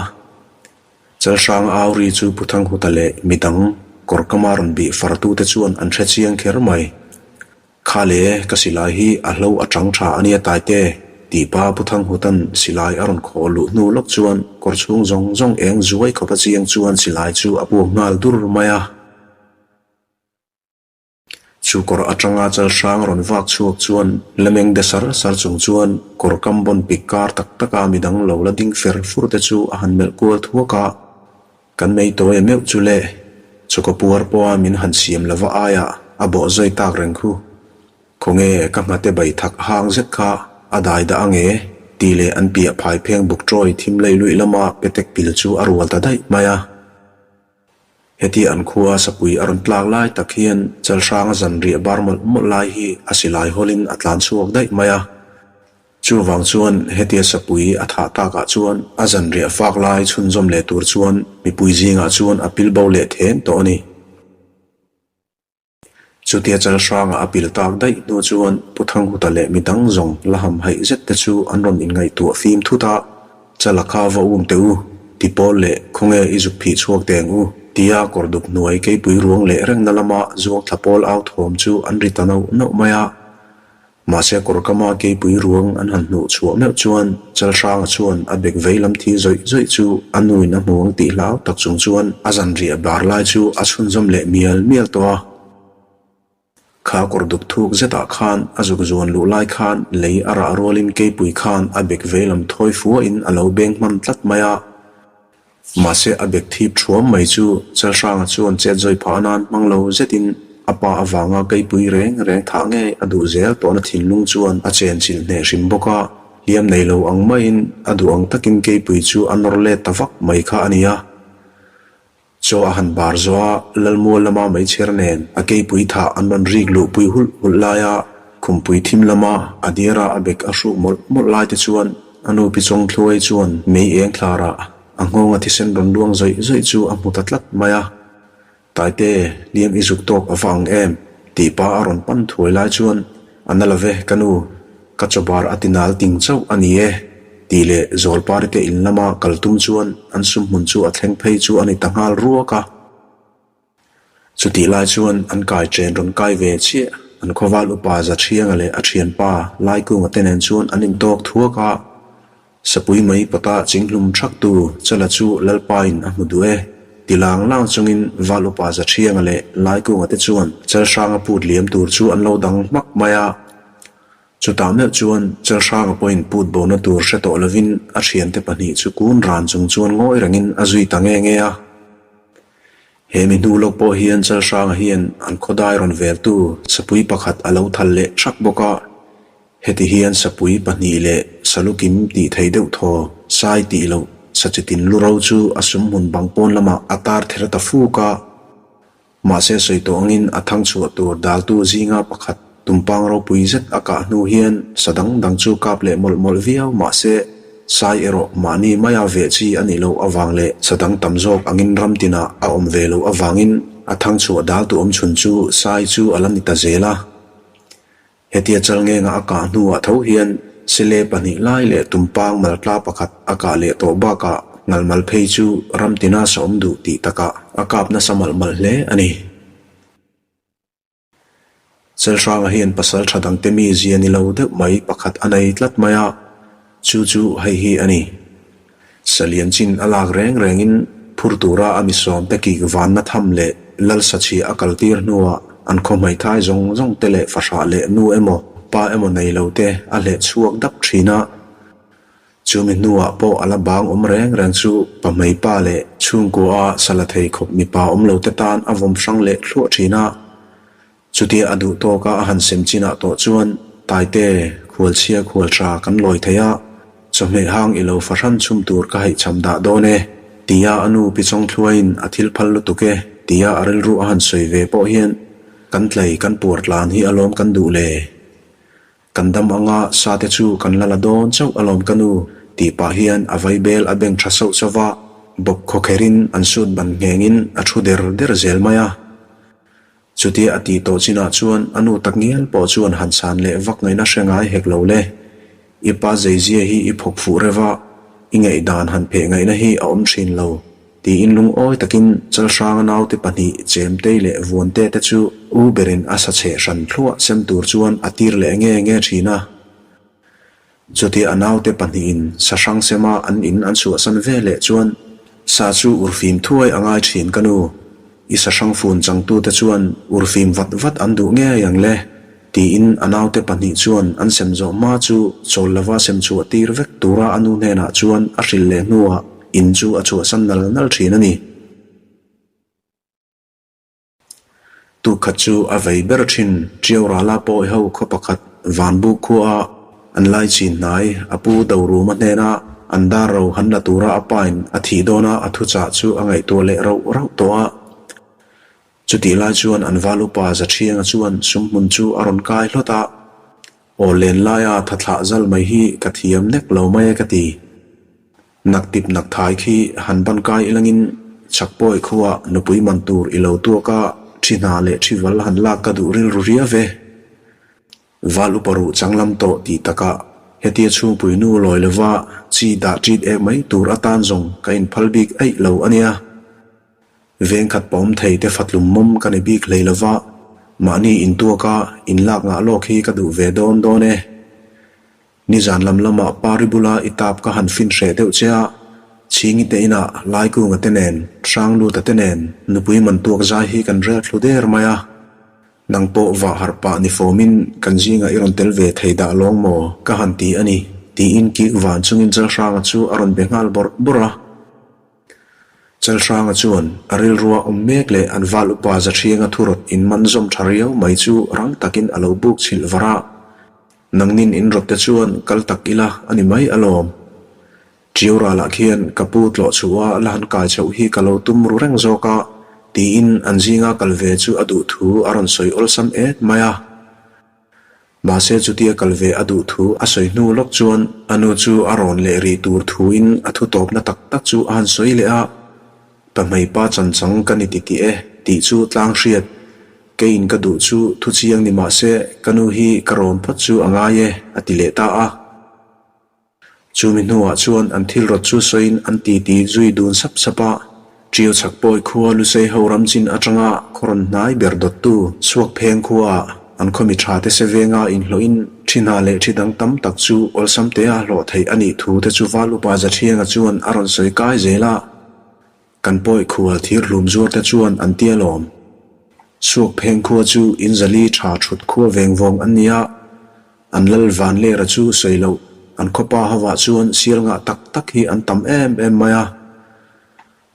Chalhranga au ri chu Pu Thanghuta leh midang kawr kama rawn bih fartute chuan an hre chiang kher mai. Kha le, ka silai hi a hlo a chang tha a nia Taite, tih pa Pu Thanghuta'n silai a rawn khawh luh hnu lawk chuan kawr chhung zawng zawng eng zuai khawp a chiang chuan silai chu a puak nghal dur mai a. Chu kawr atanga chal hrang rawn vak chhuak chuan la meng de sar sar chung chuan kawr kam bawn pik kar tak taka midang lo la ding fer fur te chu a han melh kual thuak a. Kan mei tawi a meuh chu le, chawkaw puar pawha min han siam lova aiah a bawh zawi tak reng khu. Khawnge ka nghate bai thak hang zet kha a dai dah ange? tih leh an piah phai pheng buk tawi thim lei luih lama petek pil chu a rual ta daih mai a. Heti an khua sapui a rawn tlak lai tak hian Chalhranga zanriah bar mawlh mawlh lai hi a silai hawlin a tlan chhuak daih mai a. Chuvang chuan hetia sapui a thah takah chuan a zanriah fak lai chhunzawm leh tur chuan mipui zingah chuan a pil bo leh then tawh a ni. Chutia Chalhranga a pil tak daih hnu chuan Pu Thanghuta leh midang zawng la ham haih zet te chu an rawn inngaihtuah fim thut a, Chala kha va um teh u, ti pawl leh khawnge i zuk phih chhuak teng u, tia kawr dup hnuai keipui ruang leh rengna lama zuang thla pawl au thawm chu an ri ta nauh nauh mai a. Mahse kawrkama keipui ruang an han hnuh chhuah meuh chuan Chalhranga chuan a bek vei lam thi zawih zawih chu a nuin a hmu ang tih hlau tak chung chuan a zanriah bar lai chu a chhunzawm leh mial mial tawh a. Kha kawr duk thuk zetah khan a zuk zuan luh lai khan lei a rah rualin keipui khan a bek vei lam thawi fuahin a lo beng hman tlat mai a. Mahse a bek thip thuam mai chu Chalhranga chuan chet zawi phah nan hmang lo zetin a pa avanga keipui reng reng thah ngei a duh zel tawhna thinlung chuan a chen chilh hneh hrim bawk a, hliam nei lo ang maiin a duh ang takin keipui chu a nawr let ta vak mai kha a ni a. Chaw a han bar zawh a, Lalmual lama meichher nen a keipui thah an rawn rik luhpui hulh hulh lai a, khumpui thim lama a diara a bek a hruk mawlh mawlh lai te chuan a nu pi Chawngthluai chuan mei eng thlarah. a nghawnga thisen rawn luang zawih zawih chu a hmu ta tlat mai a. Taite, hliam i zuk tawk a va ang em? tih pa a rawn pan thuai lai chuan, A na love, ka nu, ka chawbar a ti nal ting chauh a ni e, tih leh Zawlpari te in lama kal tum chuan an sumhmun chu a thleng phei chu a ni ta nghal ruak a. Chutih lai chuan an kai chen rawn kai ve chiah, an khawval upa Zathianga leh a thianpa Laikunga te nen chuan an intawk thuak a. Sapui mai pawta chinghlum thaktu Chala chu Lalpain a hmu duh e. Ti lang lang chungin Val upa Zathianga leh Laikunga te chuan Chalhranga put liam tur chu an lo dang hmak mai a. Chutah meuh chuan Chalhranga pawhin put bona tur hre tawh lovin a thiante pahnih chu kun ran chung chuan ngawi rengin a zui ta nge nge a. He mi hnu lawk pawh hian Chalhranga hian an khawdai rawn veltu sapui pakhat a lo thal leh thak bawk a. Heti hian sapui pahnih leh salukim tih thei deuh thaw, sai tih loh, sachitin lu ro chu a sumhmun bang pawn lamah a tar ther ta fuk a. Mahse sawi tawh angin a thang chhuah tur daltu zinga pakhat tumpang ropui zet a kah hnu hian sa dang dang chu kap leh mawlh mawlh viau mahse sai erawh mahni maia veh chi a nih loh avang leh sa dang tam zawk angin ram tinah a awm ve loh avangin a thang chhuah daltu awmchhun chu sai chu a la ni ta zel a. Hetia Chalngenga a kah hnuah tho hian Sele pahnih lai leh Tumpang maltla pakhat a kah leh tawh bakah Ngalmal phei chu ram tina sa awm duh tih takah a kap nasa malh malh hle a ni. Chelhranga hian pasal tha dangte mi zia ni lo deuh mai pakhat a nei tlat mai a, chu chu hei hi a ni. Salian chin a lak reng rengin phur tura a misawm te kik vanna tham leh lal sachhia a kaltir hnuah an khaw hmeithai zawng zawng te leh fahrah leh nu emaw pa emaw nei lo te a hleh chhuak dap thin a. Chumi hnuah pawh a la bang awm reng reng chu pa hmeipa leh chhungkua a sala thei khawp mipa awm lo te tan a vawm hrang leh thluah thin a. Chutia a duh tawka a han sem chinah tawh chuan Taite, khualchhia khualtha kan lawi thei a, chawhmeh hang i lo fahran chhum tur ka haihcham dah dawn e, tia a nu Pi Chawngthluaiin a thil phal lutuk e, tia a rilru a han sawi ve pawh hian kan tlei kan puar tlan hi alawm kan duh le. Kan dam anga sa te chu kan la la dawn chauh alawm ka nu, tih pah hian a vaibel a beng tha sauh sauh va, bawp khawkherin an sut ban nghengin a thu der der zel mai a. Chutia a tih tawh chinah chuan a nu tak ngial pawh chuan han chhan leh vak ngaihna hre ngai hek lo le. I pa zeizia hi i phawk fuh reuh a, i ngaihdan han pheh ngaihna hi a awm thin lo, tiin lungawi takin Chalhranga naute pahnih Chemtei leh Vuante te chu u berin a sa cheh hran thluah sem tur chuan a tir leh nge nge thin a. Chutia a naute pahnihin sa hrang sema an in an chhuahsan ve leh chuan sa chu urfim thuai a ngai thin ka nu, i sa hrang fun changtute chuan urfim vat vat an duh ngei ang le, tiin a naute pahnih chuan an sem zawh hma chu chawl lova sem chhuah tir vek tura a nu hnenah chuan a hrilh leh hnuah in chu a chhuahsan nal nal thin a ni. Tukhat chu a vei ber thin Ṭiau Rala pawi ho khaw pakhat Vanbuk khua an lai chin hnai a pu Doruma hnena an dar ro han la tura a pain a thih dawna a thuchah chu a ngaihtuah leh rauh rauh tawh a. Chutih lai chuan an val upa Zaṭhianga chuan sumhmun chu a rawn kai hlawt a, Aw len laia tha thlah zal mai hi ka thiam nek lo mai e ka ti. Nak tip nak thai khi han ban kai ilangin chak pawi khuaa nupui man tur i lo tuak a, thi hna leh thi val han lak ka duh rilru riau ve. Val upa ruh changlam tawh tih takah hetia chhungpui nu lawi lova chi dah ṭit ek mai tur atan zawng ka inphal bik aih lo a nia. Vengkhat pawm thei te fatlum mawm ka ni bik hlei lova, mahni intuaka inlak ngah lawk hi ka duh ve dawn dawn e. Nizan lam lamah Pari bula i tap ka han fin hreh deuh che a, Chhingi te inah Laikunga te nen, Hrangluta te nen nupui man tuak zai hi kan rel thlu der mai a. Nang pawh vah harh pah ni fawmin kan zingah i rawn tel ve thei dah lawng maw? Ka han ti a ni, tiin kik van chungin Chalhranga chu a rawn be nghal bawrh bawrh a. Chalhranga chuan a rilrua awm mek leh an val upa Zathrianga thurawt in man zawm tha riau mai chu rang takin a lo buk chhilh var a. Nangnin in rawt te chuan kal tak ila a ni mai alawm. Ṭiau ralah khian ka pu tlawh chhuah a la han kai chhoh hi ka lo tum ru reng zawk a, tiin an zinga kal ve chu a duh thu a rawn sawi awlsam et mai a. Mahse chutia kal ve a duh thu a sawi hnu lawk chuan a nu chu a rawn leh rih tur thuin a thu tawpna tak tak chu a han sawi leh a, Pahmeipa chanchang ka ni titih e tih chu tlang hriat keiin ka duh chu thu chiang ni mahse ka nu hi ka rawn phawt chu a ngai e a ti leh ta a. Chumi hnuah chuan an thil rawt chu sawiin an titi zui dun sap sap a. Ṭiau chhak pawi khua Lusei ho ram chin aṭanga khaw rawn hnai ber dawttu chhuak pheng khuaah an khaw mi ṭha te se venga inhlawhin ṭhi hna leh ṭhi dang tam tak chu awlsam tea hlawh theih a nih thu te chu Val Upa Zaṭhianga chuan a rawn sawi kai zel a. Kan pawi khual thir hlum zuar te chuan an tia lawm. Suak pheng khua chu in zali tha thut khua veng vawng an nia, an lal van lera chu sawi loh an khawpa hovah chuan sial ngah tak tak hi an tam em em mai a.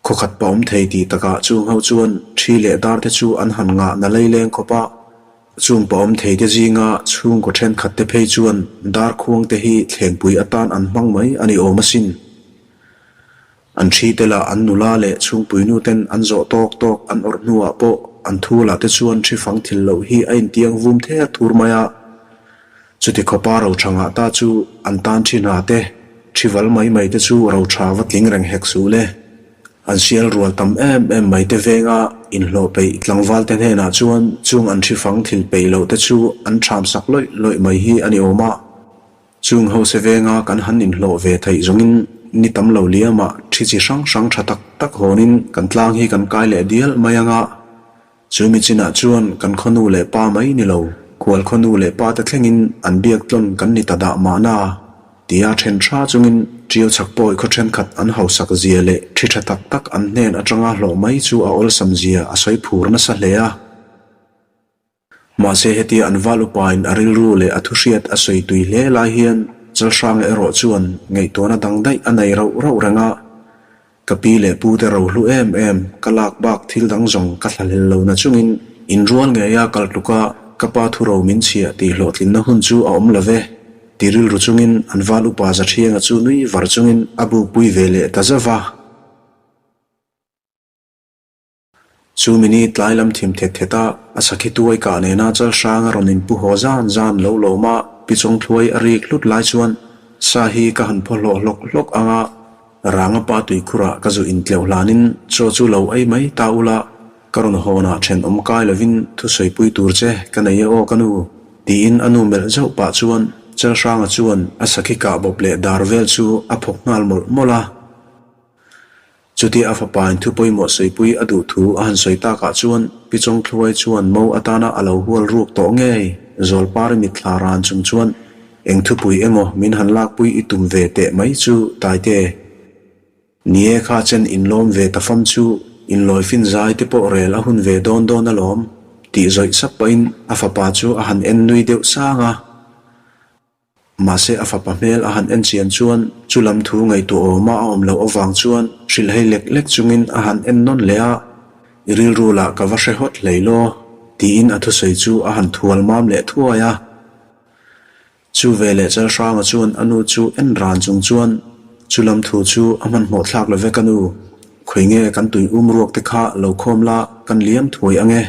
Khaw khat pa awm thei tih takah chung ho chuan thi leh dar te chu an han ngah na leileng khawp a. Chung pa awm thei te zinga chhungkaw thenkhat te phei chuan dar khuang te hi thlengpui atan an hmang mai a ni awm asin. An ṭhi te lah an nula leh chhungpuinu ten an zawh tawk tawk an awrh hnuah pawh an thu lah te chuan ṭhi fang thil loh hi a intiang vum ther thur mai a. Chuti khawpa roṭha ngah ta chu an tan ṭhi hna te, ṭhi val mai mai te chu roṭha va tling reng hek suh le. An sial rual tam em em mai te venga inhlawh peih tlangval te hnenah chuan chung an ṭhi fang thil peih loh te chu an ṭham sak lawih lawih mai hi a ni awm a. Chung hause venga kan han inhlawh ve theih zawngin ni tam lo liamah thi chi hrang hrang tha tak tak hawnin kan tlang hi kan kai leh dial mai anga, chu mi chinah chuan kan khawnu leh pa mai ni lo, khual khawnu leh pa te thlengin an biak tlawn kan ni ta dah mahna tia then tha chungin Ṭiau chhak pawi khaw thenkhat an hausak zia leh thi tha tak tak an hnen atanga hlawh mai chu a awlsam zia a sawi phur nasa hle a. Mahse hetia an val upain a rilru leh a thuhriat a sawi tui hle lai hian Chalhranga erawh chuan ngaihtuahna dang daih a nei rauh rauh reng a. Ka pi leh pu te rohlu em em ka lak bak thil dang zawng ka thlahlel lo na chungin inrual ngeia kal tluka ka pa thuro min chhiah tih hlawhtlinna hun chu a awm lo ve ti rilru chungin an val upa Zathianga chu nui var chungin a bukpui ve leh ta zauh va. Chu mini tlai lam thim thet thet a, a sakhi tuai kah nena chal hrang a rawn inpu haw zan zan lo lawm a, pi chawngthluai a rik hlut lai chuan sa hi ka han phaw hlawh hlawk hlawk ang a, ranga pa tuikhurah ka zu intleuh hlanin chaw chu lo ei mai ta ula, ka rawn hawnah thenawm kai lovin thusawipui tur che ka nei e aw ka nu, tiin a nu melh zauh pah chuan Chalhranga chuan a sakhi kah bawp leh dar vel chu a phawk nghal mawlh mawlh a. Chutia a fapain thu pawimawh sawipui a duh thu a han sawi takah chuan Pi Chawngthluai chuan mo atana a lo hual ruk tawh ngei Zawlpari mitthla ran chung chuan eng thupui emaw min han lakpui i tum ve teh mai chu Taite. Ni e kha chen inlawm ve ta fam chu inlawifin zai te pawh rel a hun ve dawn dawn alawm tih zawih sap pahin a fapa chu a han en nui deuh sang a. Mahse a fapa hmel a han en chian chuan chu lam thu ngaihtuah awma a awm loh avang chuan hrilh hei lek lek chungin a han en nawn leh a, I rilru lah ka va hre hawt hlei law, tiin a thusawi chu a han thual mam leh thuai a. Chu veleh Chalhranga chuan a nu chu en ran chung chuan chu lam thu chu a hmanhmawh thlak lo ve ka nu. Khawi nge kan tui um ruak te kha lo khawm la kan liam thuai ang e,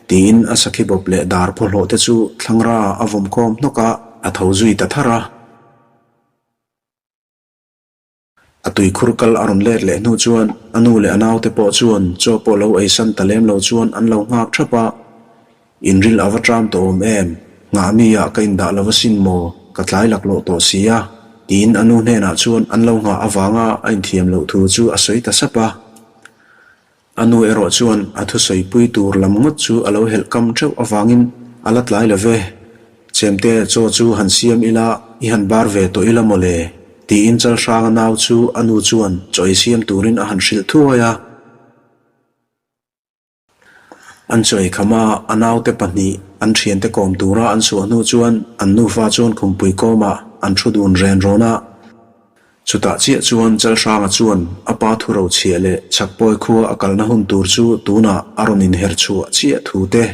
tiin a sakhi bawp leh dar phawhlawh te chu thlangra a vawm khawm hnawk a, a tho zui ta thar a. A tuikhur kal a rawn let leh hnu chuan a nu leh a naute pawh chuan chaw pawh lo eisan ta lem lo chuan an lo nghak thap a. Inril a va ṭam tawh awm em? Nghah mi ah ka indah lo asin maw? Ka tlai laklawh tawh si a, tiin a nu hnenah chuan an lo nghah avanga a inthiam loh thu chu a sawi ta sap a. A nu erawh chuan a thusawipui tur lam ngawt chu a lo helh kam ṭeuh avangin a la tlai lo ve. Chemte chaw chu han siam ila, i han bar ve tawh ila maw le? tiin Chalhranga nau chu a nu chuan chaw ei siam turin a han hrilh thuai a. An chawi kham a, a naute pahnih an thiante kawm tura an chhuah hnu chuan an nufa chuan khumpui kawmah an thu dun ren rawn a. Chutah chiah chuan Chalhranga chuan a pa thu rochhiah leh Chhakpawi khua a kalna hun tur chu tunah a rawn inher chhuah chiah thu te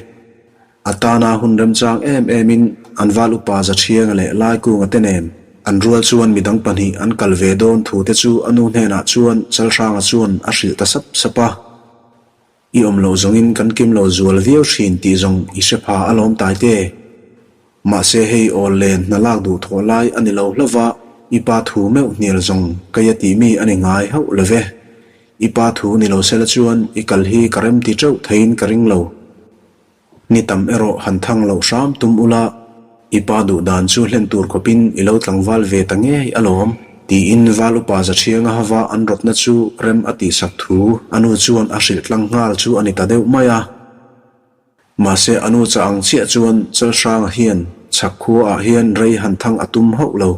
a tana hun remchang em emin an val upa Zathianga leh Laikunga te nen an rual chuan midang pahnih an kal ve dawn thu te chu a nu hnenah chuan Chalhranga chuan a hrilh ta sap sap a. I awm loh zawngin kan kim lo zual viau thin tih zawng i hre pha alawm Taite. Mahse hei awl len hna lak duh thawh lai a ni lo hlauh va, i pa thu meuh hnial zawng kei a tih mi a ni ngai hauh lo ve. I pa thu ni lo sela chuan i kal hi ka rem ti teuh theiin ka ring lo. Ni tam erawh han thang loh hram tum ula, i pa duh dan chu hlen tur khawpin i lo tlangval ve ta ngei alawm, tiin Val upa Zaṭhianga hava an rawtna chu rem a tihsak thu a nu chuan a hrilh tlang nghal chu a ni ta deuh mai a. Mahse a nu chah ang chiah chuan Chalhranga hian chhak khuaah hian rei han thang a tum hauh lo.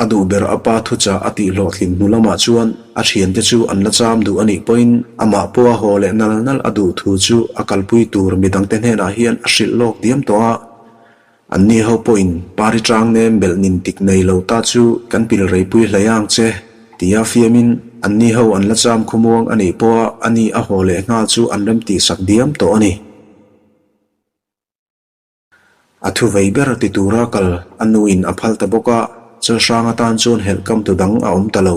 A duh ber a pa thuchah a tih hlawhtlin hnu lamah chuan a thiante chu an la cham duh a nih pawhin amah pawha haw leh nal nal a duh thu chu a kalpui tur midangte hnenah hian a hrilh lawk diam tawh a. Anni ho pawhin pari tang nem belh nin tik nei lo ta chu kan pil reipui hlei ang che, tia fiamin anni ho an la cham khawmuang a nih pawha ani a haw leh nghal chu an rem tihsak diam tawh a ni. A thu vei ber ti tura kal a nuin a phal ta bawk a, Chalhrang atan chuan helh kam tu dang a awm ta lo.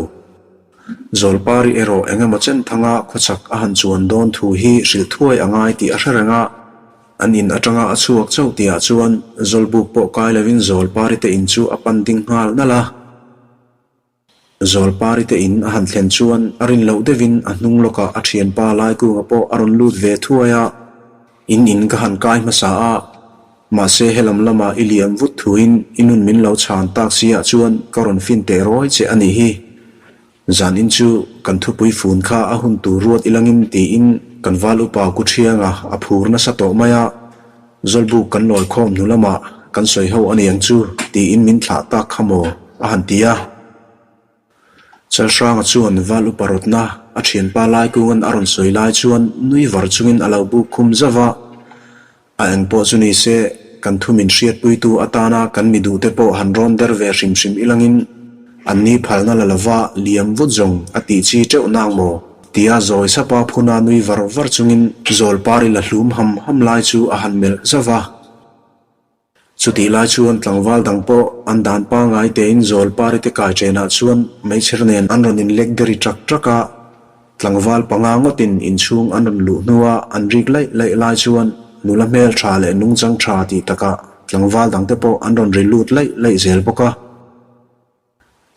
Zawlpari erawh eng emaw chen thanga khawchhak a han chuan dawn thu hi hrilh thuai a ngai tih a hre reng a. An in atanga a chhuak chauh tihah chuan Zawlbuk pawh kai lovin Zawlpari te in chu a pan ding nghal nalh a. Zawlpari te in a han thlen chuan a rin loh deuhin a hnung lawkah a thianpa Laikunga pawh a rawn lut ve thuai a. In in ka han kai hmasa a, mahse helam lama i liam vut thuin i nun min lo chhan tak siah chuan ka rawn fin teh rawi che a nih hi. Zan in chu kan thupui fun kha a hun tur ruat ilangin tiin kan val upa ku thianga a phur nasa tawh mai a, Zawlbuk kan lawi khawm hnu lamah kan sawi ho a niang chu tiin min thlah tak kha maw a han ti a. Chalhranga chuan val upa rawtna a thianpa Laikungan a rawn sawi lai chuan nui var chungin a lo buk khum zauh a. A eng pawh chu ni se, kan thu min hriatpuitu atana kan mi duhte pawh han rawn der ve hrim hrim ilangin an ni phalna la lova liam vut zawng a tih chi teuh nang maw? tia zawi sapa phuna nui var var chungin Zawlpari la hlum ham ham lai chu a han melh zauh va. Chutih lai chuan tlangval dang pawh an dan pangngai tein Zawlpari te kai chenah chuan meichher nen an rawn inlek deri ṭak ṭak a. Tlangval panga ngawtin inchhung an rawn luh hnua an rik laih laih lai chuan nula hmel tha leh nungchang tha tih takah tlangval dangte pawh an rawn ri lut laih laih zel bawk a.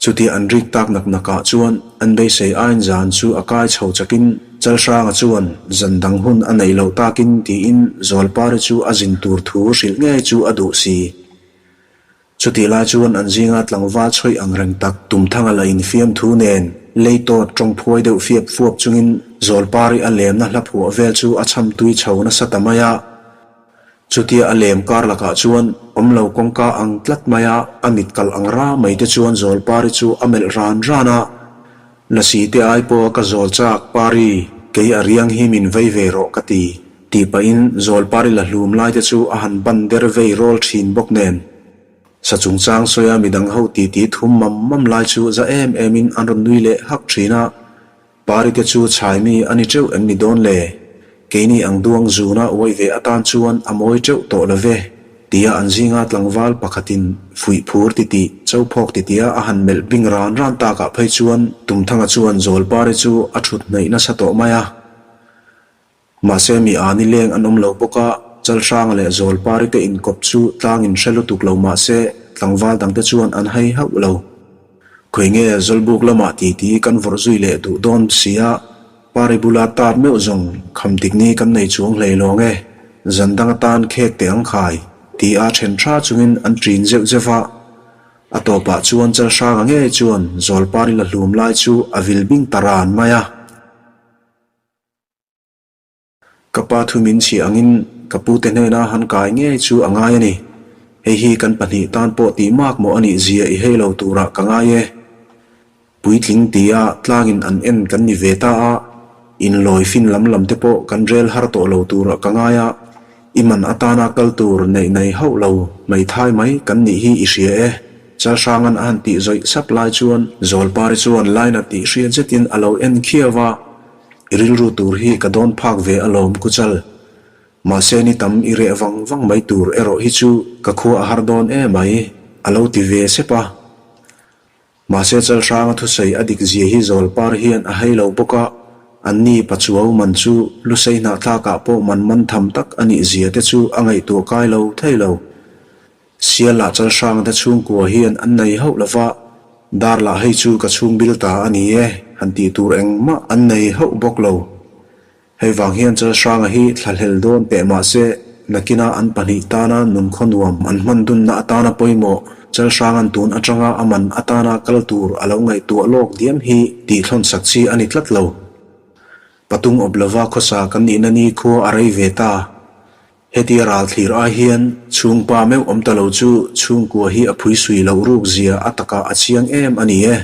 Chutia an rik tak nak nakah chuan an beisei ain zan chu a kai chho chakin Chalhranga chuan zan dang hun a neih loh takin tiin Zawlpari chu a zin tur thu hrilh ngei chu a duh si. Chutih lai chuan an zinga tlangval chhawih ang reng tak Tumthanga la infiam thu nen lei tawt tawng phuai deuh fiap fuap chungin Zawlpari a lemna hla phuah vel chu a chham tui chho nasa ta mai a. Chutia a lem kar lakah chuan awm lo kawngka ang tlat mai a, a mit kalh ang ra mai te chuan Zawlpari chu a melh ran ran a. Lasi te ai pawha ka zawl chak, Pari, kei a riang hi min vei ve rawh ka ti, tih pahin Zawlpari la hlum lai te chu a han ban der vei rawl thin bawk nen. Sa chungchang sawia midang ho titi thum mam mam lai chu za em emin an rawn nui leh hak thin a. Pari te chu chhai mi a ni teuh em ni dawn le? Keini ang duang zuna uai ve atan chuan a mawi teuh tawh lo ve, tia an zinga tlangval pakhatin fuih phur titih, chophawk titia a han melh bing ran ran takah phei chuan Tumthanga chuan Zawlpari chu a thut hnaih nasa tawh mai a. Mahse mi a ni leng an awm lo bawk a, Chalhranga leh Zawlpari te inkawp chu tlangin hre lutuk lo mahse tlangval dangte chuan an hai hauh lo. Khawi nge Zawlbuk lamah titi kan vawrh zui leh duh dawn si a, Pari bula tar meuh zawng kham dik ni kan nei chuang hlei lawng e, zan dang atan khek teh ang khai, ti a then tha chungin an ṭin zeuh zeuh a. A tawpah chuan Chalhranga ngei chuan Zawlpari la hlum lai chu a vil bing ta ran mai a. Ka pa thu min chhiah angin ka pute hnena han kai ngei chu a ngai a ni. Hei hi kan pahnih tan pawh tih mak maw a nih zia i hei lo turah ka ngai e. Puitling tia tlangin an en kan ni ve ta a, inlawi fin lam lam te pawh kan rel har tawh lo turah ka ngai a, i man atana kal tur neih nei hauh lo hmeithai mai kan nih hi i hria e. Chalhrangan a han tih zawih sap lai chuan Zawlpari chuan line a tih hriat zetin a lo en khiau a. I rilru tur hi ka dawn phak ve alawm Kuchal. Mahse ni tam i reh vang vang mai tur erawh hi chu ka khua a har dawn e mai, a lo ti ve sep a. Mahse Chalhranga thusawi a dik zia hi Zawlpar hian a hei lo bawk a, anni Pachuau man chu Lusei hnahthlakah pawh man man tham tak a nih zia te chu a ngaihtuah kai lo thei lo. Sial lah Chalhranga te chhungkua hian an nei hauh lo va, dar lah hei chu ka chhungbil ta a ni e han tih tur engmah an nei hauh bawk lo. Hei vang hian Chalhranga hi thlahlel dawn teh mah se, nakina an pahnih tana nunkhaw nuam an hman dunna atana pawimawh Chalhranga'n tun atanga a man atana kal tur a lo ngaihtuah lawk diam hi tihthlawn sak chi a ni tlat lo. Patung awp lova khawsa kan nihna ni khua a rei ve ta. Hetia ral thlir ai hian chhungpa meuh awm ta lo chu chhungkua hi a phuisui loh ruk zia a takah a chiang em a ni e.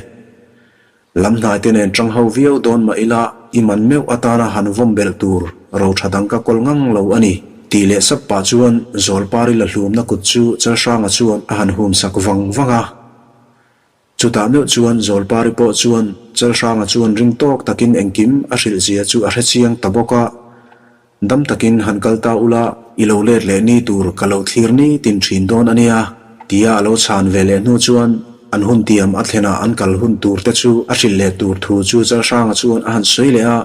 Lam hnaite nen tang ho viau dawn mah ila i man meuh atana han vawm belh tur ro tha dang ka kawl ngang lo a ni, tih leh sap pah chuan Zawlpari la hlumna kut chu Chalhranga chuan a han hum sak vang vang a. Chutah meuh chuan Zawlpari pawh chuan Chalhranga chuan ring tawk takin engkim a hrilh zia chu a hrechiang ta bawk a. Dam takin han kal ta ula, i lo let leh ni tur ka lo thlir ni tin thin dawn a nia, tia a lo chhan ve leh hnu chuan an hun tiam a thlenah an kal hun tur te chu a hrilh leh tur thu chu Chalhranga chuan a han sawi leh a.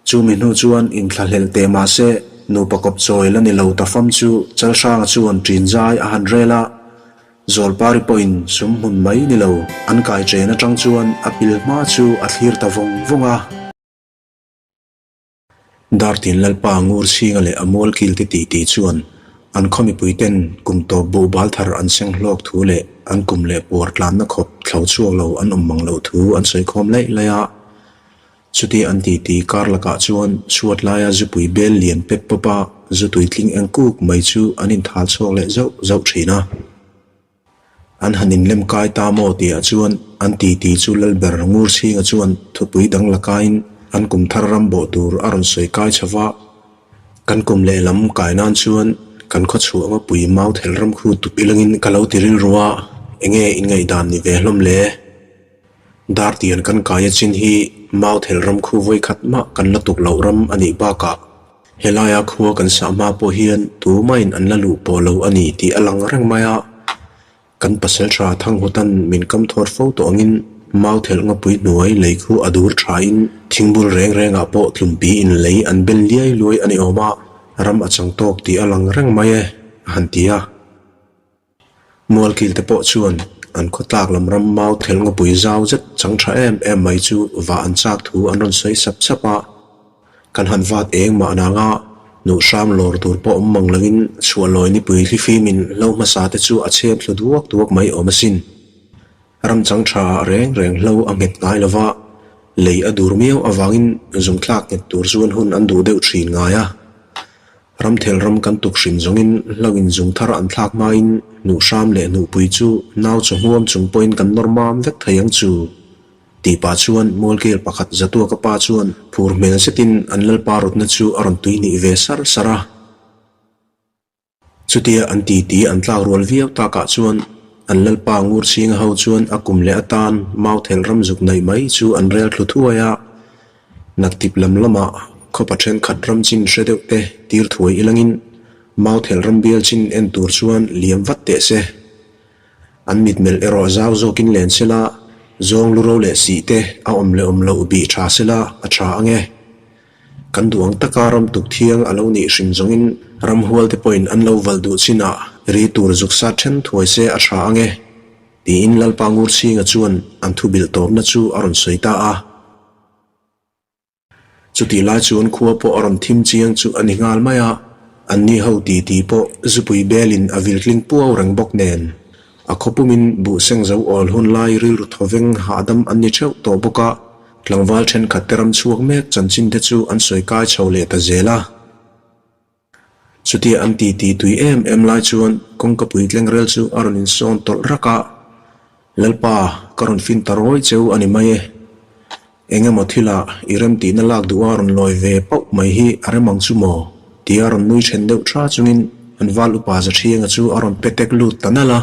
Chumi hnu chuan inthlahlelh teh mah se, nupa kawp chawi la ni lo ta fam chu Chalhranga chuan ṭin zai a han rel a. Zawlpari pawhin sum hmun mai ni lo an kai chen aṭang chuan a pil hma chu a thlir ta vawng vawng a. Dartin Lalpa ngur chhinga leh a mual kil te titi chuan an khaw mipui ten kum tawp buh bal thar an seng hlawk thu leh an kum leh puar tlanna khawp thlo chhuak lo an awm mang loh thu an sawi khawm laih laih a. Chuti an titi kar lakah chuan chhuat laia zupui bel lian pep pawp a zu tuitling eng kuk mai chu an inthal chhuak leh zauh zauh thin a. An han inlem kai ta maw tihah chuan an titi chu Lalber Ngurchhinga chuan thupui dang lakaiin an kum thar ram bawh tur a rawn sawi kai chho va. Kan kum lehlam kai nan chuan kan khaw chhuah ngapui mau thel ram khu tup ilangin ka lo ti rilru a, enge inngaihdan ni ve hlawm le? Dartian kan kai a chin hi mau thel ram khu vawi khat mah kan la tuk loh ram a nih bakah helaia khua kan sah hma pawh hian tumain an la luh pawh lo a ni tih a lang reng mai a. Kan pasaltha Thanghutan min kam thawt fo tawh angin mau thelh ngapui hnuai lei khu a dur thain thingbul reng rengah pawh tlumpi in lei an bel liai luai a ni awm a, ram a chang tawk tih a lang reng mai e a han ti a. Mualkil te pawh chuan an khaw tlak lam ram mau thel ngawpui zau zet chang tha em em mai chu vah an chak thu an rawn sawi sap sap a. Kan han vat eng mah nanga nuh hram lawr tur pawh awm mang loin chhuah lawi nipui thlifimin hlo hmasa te chu a chhem thlu duak duak mai awm asin. Ram chang tha ah reng reng hlo a nghet ngai lova, lei a dur miau avangin zungthlak nghet tur chuan hun an duh deuh thin ngai a. Ramthel ram kan tuk hrim zawngin hlo in zung thar an thlak hmain hnuh hram leh hnuhpui chu nau chaw hmuam chung pawhin kan nawr mam vek thei ang chu tih pah chuan Mualkel pakhat Zatuaka pa chuan phur hmel zetin an lalpa rawtna chu a rawn tui hnih ve sar sar a. Chutia an titi an tlak rual viau takah chuan an lalpa ngur chhinga ho chuan a kum leh atan Mauthel ram zuk naih mai chu an rel thlu thuai a. Naktip lam lamah khawpa thenkhat ram chin hre deuh te tir thuai ilangin Mauthel ram bial chin en tur chuan liam vat teh se. An mitmelh erawh zau zawkin len sela, zawng lu ro leh sih te a awm leh awm loh bih tha sela a tha ange. Kan duh ang taka ram tuk thiang a lo nih hrim zawngin ramhual te pawhin an lo valh duh chinah ri tur zuk sat then thuai se a tha ange. Tiin Lalpa Ngurchhinga chuan an thu bilh tawpna chu a rawn sawi ta a. Chutih lai chuan khua pawh a rawn thim chiang chu a ni nghal mai a, anni ho titi pawh zupui belin a vil tling puau reng bawk nen. A khaw pumin buh seng zo awl hun lai rilru thawveng hahdam an ni theuh tawh bawk a, tlangval thenkhat te ram chhuak mek chanchin te chu an sawi kai chho leh ta zel a. Chutia an titi tui em em lai chuan kawngka puitling rel chu a rawn insawn tawlh rak a, Lalpa, ka rawn fin ta rawi cheu a ni mai e. Eng emaw thilah i remtihna lak duh a rawn lawi ve pauh mai hi a rem ang chu maw? tia rawn nui then deuh tha chungin an val upa Zathianga chu a rawn petek lut ta nalh a.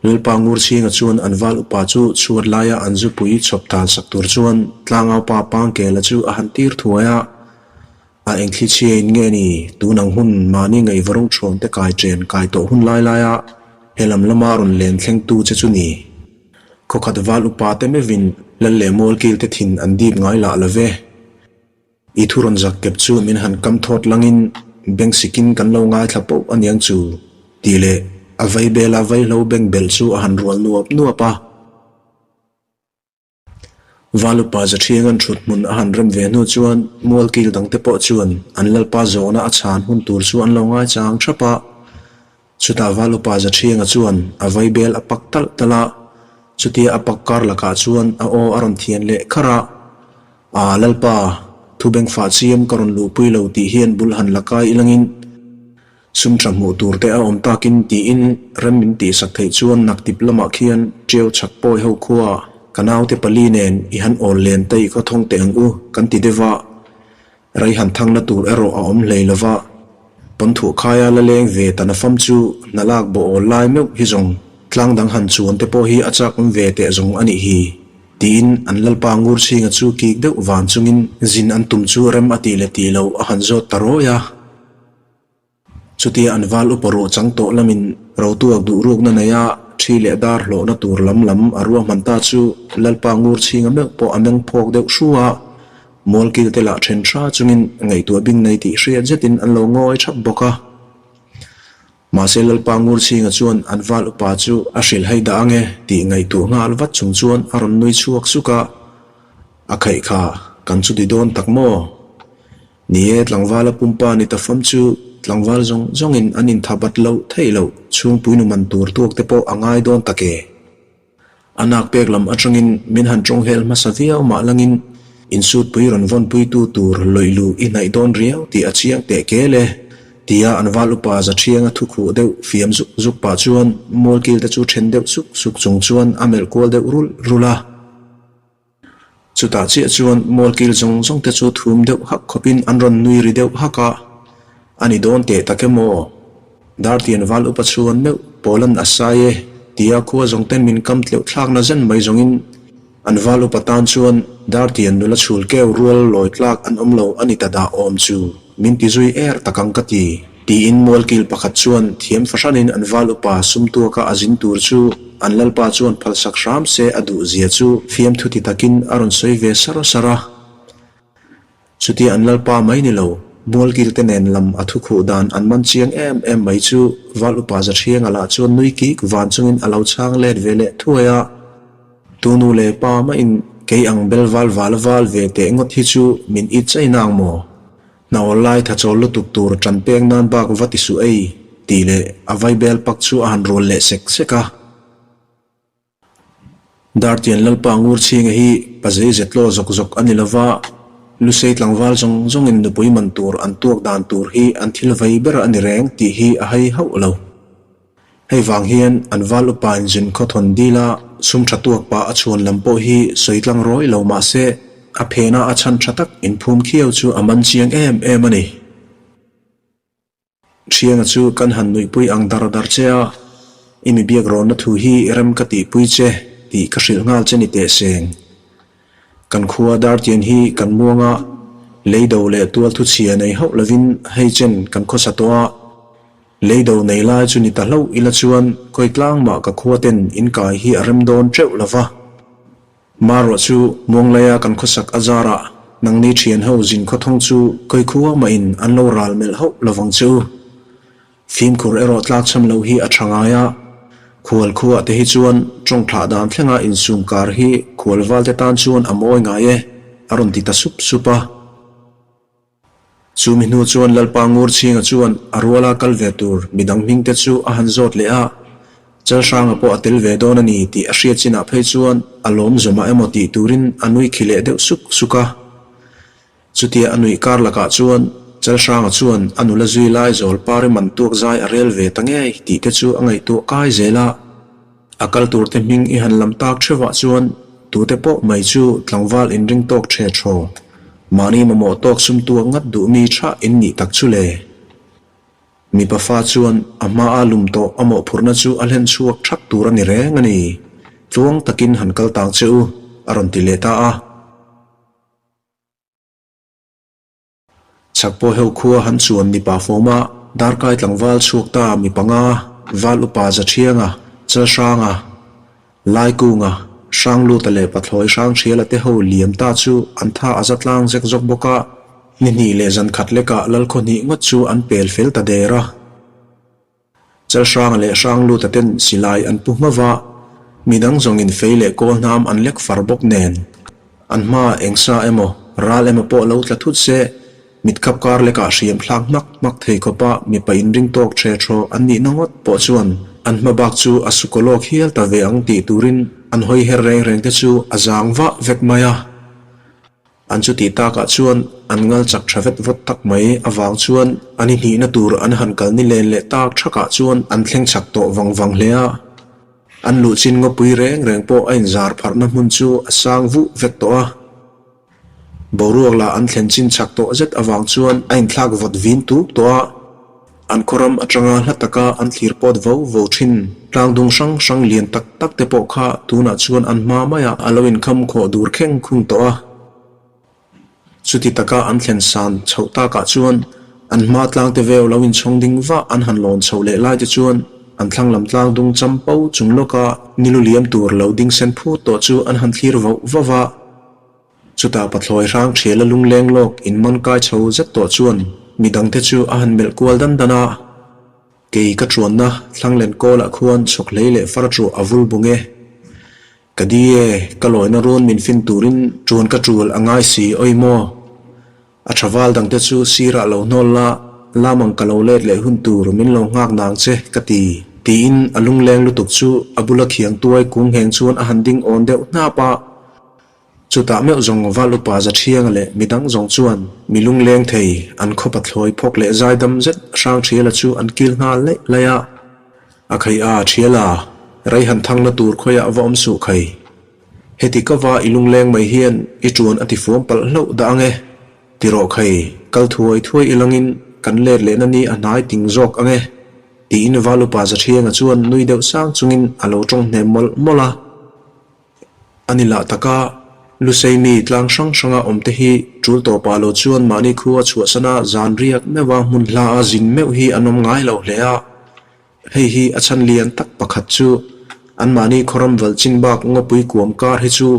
Lalpa Ngurchhinga chuan an val upa chu chhuat laia an zupui chhawp tan sak tur chuan tlangaupa Pangkela chu a han tir thuai a. A engthli chhiain nge ni tun ang hun mahni ngaihvarung thawn te kai chen kai tawh hun lai laia he lam lama rawn len thlengtu che chu ni. Khawkhat val upa te meuhin lal leh mualkil te thin an dip ngai lah lo ve. I thu rawn zak kep chu min han kam thawt langin beng sikin kan lo ngaithla poh aniang chu. Tih leh a vaibela vaihlo beng belh chu a han rual nuap nuap a. Valupa Zathianga'n thut hmun a han rem ve hnu chuan mualkil dangte pawh chuan an lalpa zawhna a chhan hun tur chu an lo ngaichang thap a. Chutah Valupa Zathianga chuan a vaibel a pak talh talh a, chutia a pak kar lakah chuan a aw a rawn thian leh kharh a, Aa Lalpa, thu bengfah chiam ka rawn luhpui lo tih hian bul han la kai ilangin sum tha hmuh tur te a awm takin tiin rem min tihsak theih chuan naktip lamah khian ṭiau chhak pawi ho khua ka naute pali nen i han awl len ta i khaw thawng teh ang u kan ti deuh a. Rei han thangna tur erawh a awm hlei lo va, pawnthuah khaia la leng ve ta na fam chu hna lak bawh awl lai meuh hi zawng tlang dang han chuan te pawh hi a chak awm ve teh zawng a nih hi, tiin an lalpa ngur chhinga chu kik deuh van chungin zin an tum chu rem a tih leh tih loh a han zawt ta rawi a. Chutia an val upa ruah chang tawh lamin rotuak duh rukna neia thi leh dar hlawhna tur lam lam a ruahman ta chu Lalpa ngur chhinga meuh pawh a meng phawk deuh hru a, mualkil te lah then hra chungin ngaihtuah bing nei tih hriat zetin an lo ngawi thap bawk a. Mahse Lalpa ngur chhinga chuan an val upa chu a hrilh hei dah ange tih ngaihtuah nghal vat chung chuan a rawn nui chhuak suk a, A khaih kha kan chu ti dawn tak maw? Ni e, tlangvala pumpa ni ta fam chu tlangval zawng zawngin an intha bat loh theih loh chhungpui nu man tur tuak te pawh a ngai dawn tak e. A nak pek lam atangin min han tawng hel hmasa viau mah langin insutpui rawn vawnpuitu tur lawih luh i hnaih dawn riau tih a chiang teh kel e, tia an val upa Zathianga thu khuh deuh fiam zuk zuk pah chuan mualkil te chu then deuh suk suk chung chuan a melh kual deuh rulh rulh a. Chutah chiah chuan mualkil zawng zawng te chu thum deuh hak khawpin an rawn nui ri deuh hak a, A ni dawn teh tak em aw? Dartian val upa chhuan meuh Pawlan a sai e tia khua zawng ten min kam tleuh thlakna zen mai zawngin an val upa tan chuan Dartian nula chhul keu rual lawi tlak an awm lo a ni ta dah awm chu min ti zui er tak ang ka ti. Tiin mualkil pakhat chuan thiam fahranin an val upa sumtuaka a zin tur chu an lalpa chuan phalsak hram se a duh zia chu fiamthu ti takin a rawn sawi ve sar sar a. Chutia an lalpa mai ni lo, mualkil te nen lam a thu khuh dan an man chiang em em mai chu val upa Zathrianga lah chuan nui kik van chungin a lo chhang let ve leh thuai a. Tunu leh pa mahin kei ang bel val val val ve teh ngawt hi chu min it chai nang maw? Hnawl lai tha chawl lutuk tur ṭan pek nan bak va ti suh ei, tih leh a vaibel pak chu a han rual leh sek sek a. Dartian Lalpa ngur chhinga hi pazei zetlaw zawk zawk a ni lova, Lusei tlangval zawng zawngin nupui man tur an tuak dan tur hi an thil vei ber a ni reng tih hi a hai hauh lo. Hei vang hian an val upain zin khawthawn dila sum tha tuak pah a chhuan lam pawh hi sawi tlang rawi lo mah se a phena a chhan tha tak inphum khiau chu a man chiang em em a ni. Thianga chu kan han nuihpui ang dar dar che a, i mi biak rawnna thu hi rem ka tihpui che tih ka hrilh nghal che ni teh seng. Kan khua Dartian hi kan muang a, leido leh tualthu chhia nei hauh lovin hei chen kan khawsa tawh a, Leido nei lai chu ni ta hlauh ila chuan khawi tlang mah ka khua ten in kai hi a rem dawn teuh lo va. Marawh chu Muanglaia kan khawsak a zarah nangni thian ho zin khawthawng chu khawi khua mah in an lo ral melh hauh lovang che u. Fimkhur erawh tlak chhan loh hi a tha ngai a, khual khuah te hi chuan tawng thlah dan thlenga insum kar hi khual val te tan chuan a mawi ngai e, a rawn ti ta sup sup a. Chumi hnu chuan Lalpa Ngurchhinga chuan a ruala kal ve tur midang hmingte chu a han zawt leh a, Chalhranga pawh a tel ve dawn a ni tih a hriat chinah phei chuan a lawm zawmah emaw tih turin a nui khi leh deuh suk suk a. Chutia a nuih kar lakah chuan Chalhranga chuan a nula zui lai zawl pari man tuak zai a rel ve ta ngei tih te chu a ngaihtuah kai zel a. A kal turte hming i han lam tak theuhah chuan tute pawh mai chu tlangval inring tawk the thaw, mahni mamawh tawk sum tuak ngat duh mi tha in nih tak chu le. Mipa fa chuan a hmaa lum tawh a mawhphurhna chu a hlen chhuak thak tur a ni reng a ni. Tluang takin han kal tang che u, a rawn ti leh ta a. Chhak pawh heu khua han chuan mipa fawma darkai tlangval chhuak ta mi panga, Val upa Zathianga, Chalhranga, Laikunga, Hrangluta leh Pathlawi Hrangthiala te ho liam ta chu an tha a za tlang zek zawk bawk a, ni hnih leh zan khat lekah Lalkhawhnih ngawt chu an pel fel ta der a. Chalhranga leh Hrangluta ten silai an pu hma va, midang zawngin fei leh kawl hnam an lek far bawk nen. An hmaah eng sa emaw, ral emaw pawh lo tla thut se, mitkhap kar lekah hriam thlak hmak hmak thei khawpa mipa inring tawk ṭhe ṭhaw an nihna ngawt pawh chuan an hma bak chu a sukawlawk hial ta ve ang tih turin an hawi her reng reng te chu a zang vah vek mai a. An chutih takah chuan an ngal chak tha vet vawt tak mai avang chuan an i hnihna tur an han kal ni len leh tak thakah chuan an thleng chak tawh vang vang hle a. An luh chin ngawpui reng reng pawh a inzar pharhna hmun chu a sang vuh vek tawh a. Boruak lah an thlen chin chak tawh zet avang chuan a inthlak vawt vin tuk tawh a. An khawram atanga hla taka an thlir pawt vo vo thin. Tlangdung hrang hrang lian tak tak te pawh kha tunah chuan an hma maiah a lo inkham khawh dur kheng khung tawh a. Chuti taka an thlen san chhoh takah chuan an hma tlangte veu lo inchhawng ding vah an han lawn chhoh leh lai te chuan an thlang lam tlangdung champo chung lawka nilu liam tur lo ding sen phut tawh chu an han thlir voh voh va. Chutah pathlawi hrang thiala lungleng lawk in man kai chho zet tawh chuan midangte chu a han melh kual dan dan a. Kei ka chuanna thlanglen kawlah khuan chhawk hlei leh far chu a vul bung e. Ka di e, ka lawina run min fin turin chuan ka tul a ngai si awi maw? A tha val dangte chu sirah lo hnawl la, lamang ka lo let leh hun tur min lo nghak nang che ka ti, tiin a lungleng lutuk chu a bula khiang tuai kung ngheng chuan a han ding awn deuh hnap a. Chutah meuh zawng val upa Zathianga leh midang zawng chuan mi lungleng thei an khaw pathlawi phawk leh zaidam zet hrang Thiala chu an kil nghal laih laih a. A khai a, Thiala, rei han thangna tur khawiah va awm suh khai. Heti ka va i lungleng mai hian i tuan a ti fuam palh hlauh dah ang e. Ti rawh khai, kal thuai thuai i langin kan let lehna ni a hnai ting zawk ang e. Tiin val upa Zathianga chuan nui deuh sang chungin a lo tawng hnem mawlh mawlh a. A ni lah taka, Lusei mi tlang hrang hranga awmte hi tul tawpah lo chuan mahni khua chhuahsana zan riak meuha hmun hla a zin meuh hi an awm ngai lo hle a. Hei hi a chhan lian tak pakhat chu anmahni khawram valh chin bak ngawpui kuam kar hi chu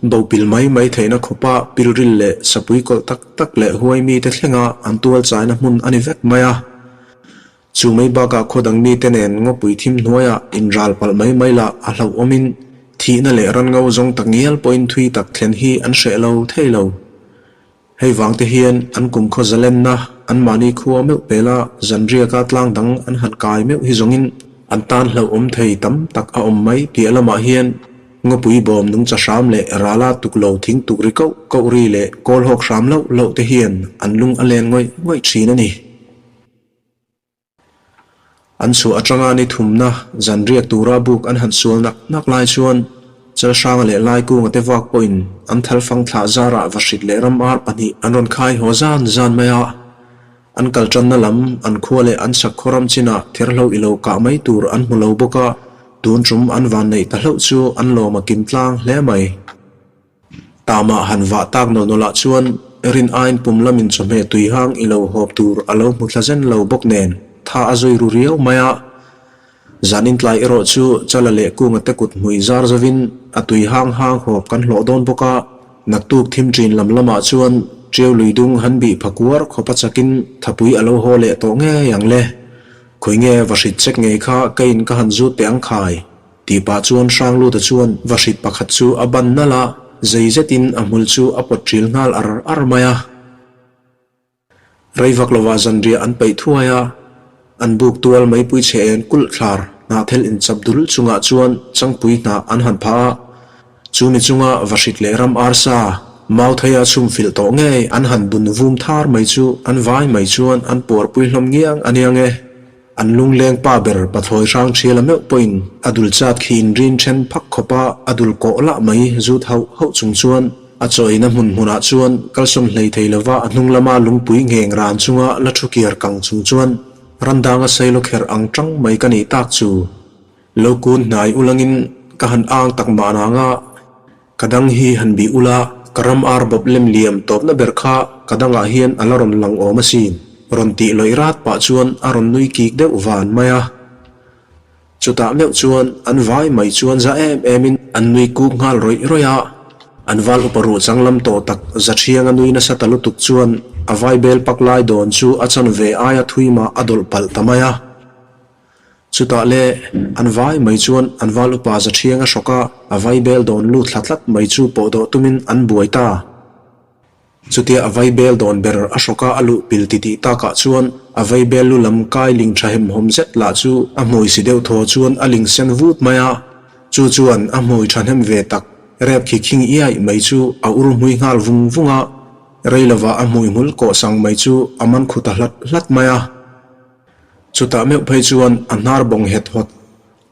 bopil mai mai theihna khawpa pilril leh sapui kawlh tak tak leh huai mite thlenga an tual chaina hmun a ni vek mai a. Chu mai bakah khaw dang mite nen ngawpui thim hnuaiah inral palh mai mai lah a hlauhawmin thihna leh ran ngo zawng tak ngial pawhin thui tak thlen hi an hreh lo thei lo. Hei vang te hian an kumkhaw zalenna anmahni khua meuh pela zanriaka tlang dang an han kai meuh hi zawngin an tan hlauhawm thei tam tak a awm mai piah lamah hian ngawpui bawm nungcha hram leh rala tuk lo thing tuk ri koh koh ri leh kawlhawk hram loh loh te hian an lung a len ngawih ngawih thin a ni. An chhuah atanga ni thumna zan riak tura buk an han sual nak nak lai chuan Chalhranga leh Laikunga te vak pawhin an thalfang thlah zarah Vahrit leh Ramar pahnih an rawn khai haw zan zan mai a. An kal tanna lam an khua leh an chak khaw ram chinah therhlo i lo kah mai tur an hmu lo bawk a, tun tum an vanneih ta hlauh chu an lawm a kim tlang hle mai. Tamah han vah tak nawl nawlah chuan rin aiin pum lamin chawhmeh tui hang i lo hawp tur a lo hmu thla zen lo bawk nen tha a zui ru riau mai a. Zanin tlai erawh chu Chala leh Kunga te kut hmui zar zovin a tui hang hang hawp kan hlawh dawn bawk a, naktuk thim ṭin lam lamah chuan ṭiau lui dung han bih pha kuar khawp a chakin thapui a lo haw leh tawh ngei ang le. Khawi nge va hrit chek ngei kha ka in ka han zut teh ang khai. Tih pah chuan Hrangluta chuan vahrit pakhat chu a ban nalh a, zei zetin a hmul chu a pawt ṭil nghal ar ar mai a. Rei vak lovah zanriah an peih thuai a, an buk tual meipui chhe en kulh thlar hnahthel inchap dul chungah chuan changpui hnah an han phah a, chu mi chunga vahrit leh ram arsa, mautheia chhum filh tawh ngei an han bun vum thar mai chu an vai mai chuan an puarpui hlawm ngiang a nia nge. An lungleng pa ber pathlawi hrang thiala meuh pawhin a dul chat khi inrin then phak khawpa a dul kawh lah mai zut hauh hauh chung chuan a chawina hmun hmunah chuan kalsawn hlei thei lova a hnung lama lungpui ngheng ran chunga la thu kiar kang chung chuan randanga sailo kherh ang tang mai ka nih tak chu lo kun hnai ulangin ka han ang tak mah nanga Ka dang hi han bih ula, ka ram ar bawp lem liam tawpna ber kha ka dangah hian a la rawn lang awm asin, rawn tih lawih rat pah chuan a rawn nui kik deuh van mai a. Chutah meuh chuan an vai mai chuan za em emin an nui kuk nghal rawih rawih a. An val upa ruh chang lam tawh tak za thianga nui nasa ta lutuk chuan a vai bel pak lai dawn chu a chan ve aia thui mah a dawlh palh ta mai a. Chutah le, an vai mai chuan an val upa Zathianga hrawka a vaibel dawn lut thla tlat mai chu pawh dawh tumin an buai ta. Chutia a vaibel dawn ber a hrawka a luh pil titih takah chuan a vaibel lu lam kai ling tha hemhawm zet lah chu a hmui si deuh thaw chuan a ling sen vut mai a. Chu chuan a hmui thahnem ve tak rep khi khing iai mai chu a ur hmui nghal vung vung a, rei lovah a hmui hmul kawh sang mai chu a man khu ta hlat hlat mai a. Chutah meuh phei chuan a hnar bawng het hawt,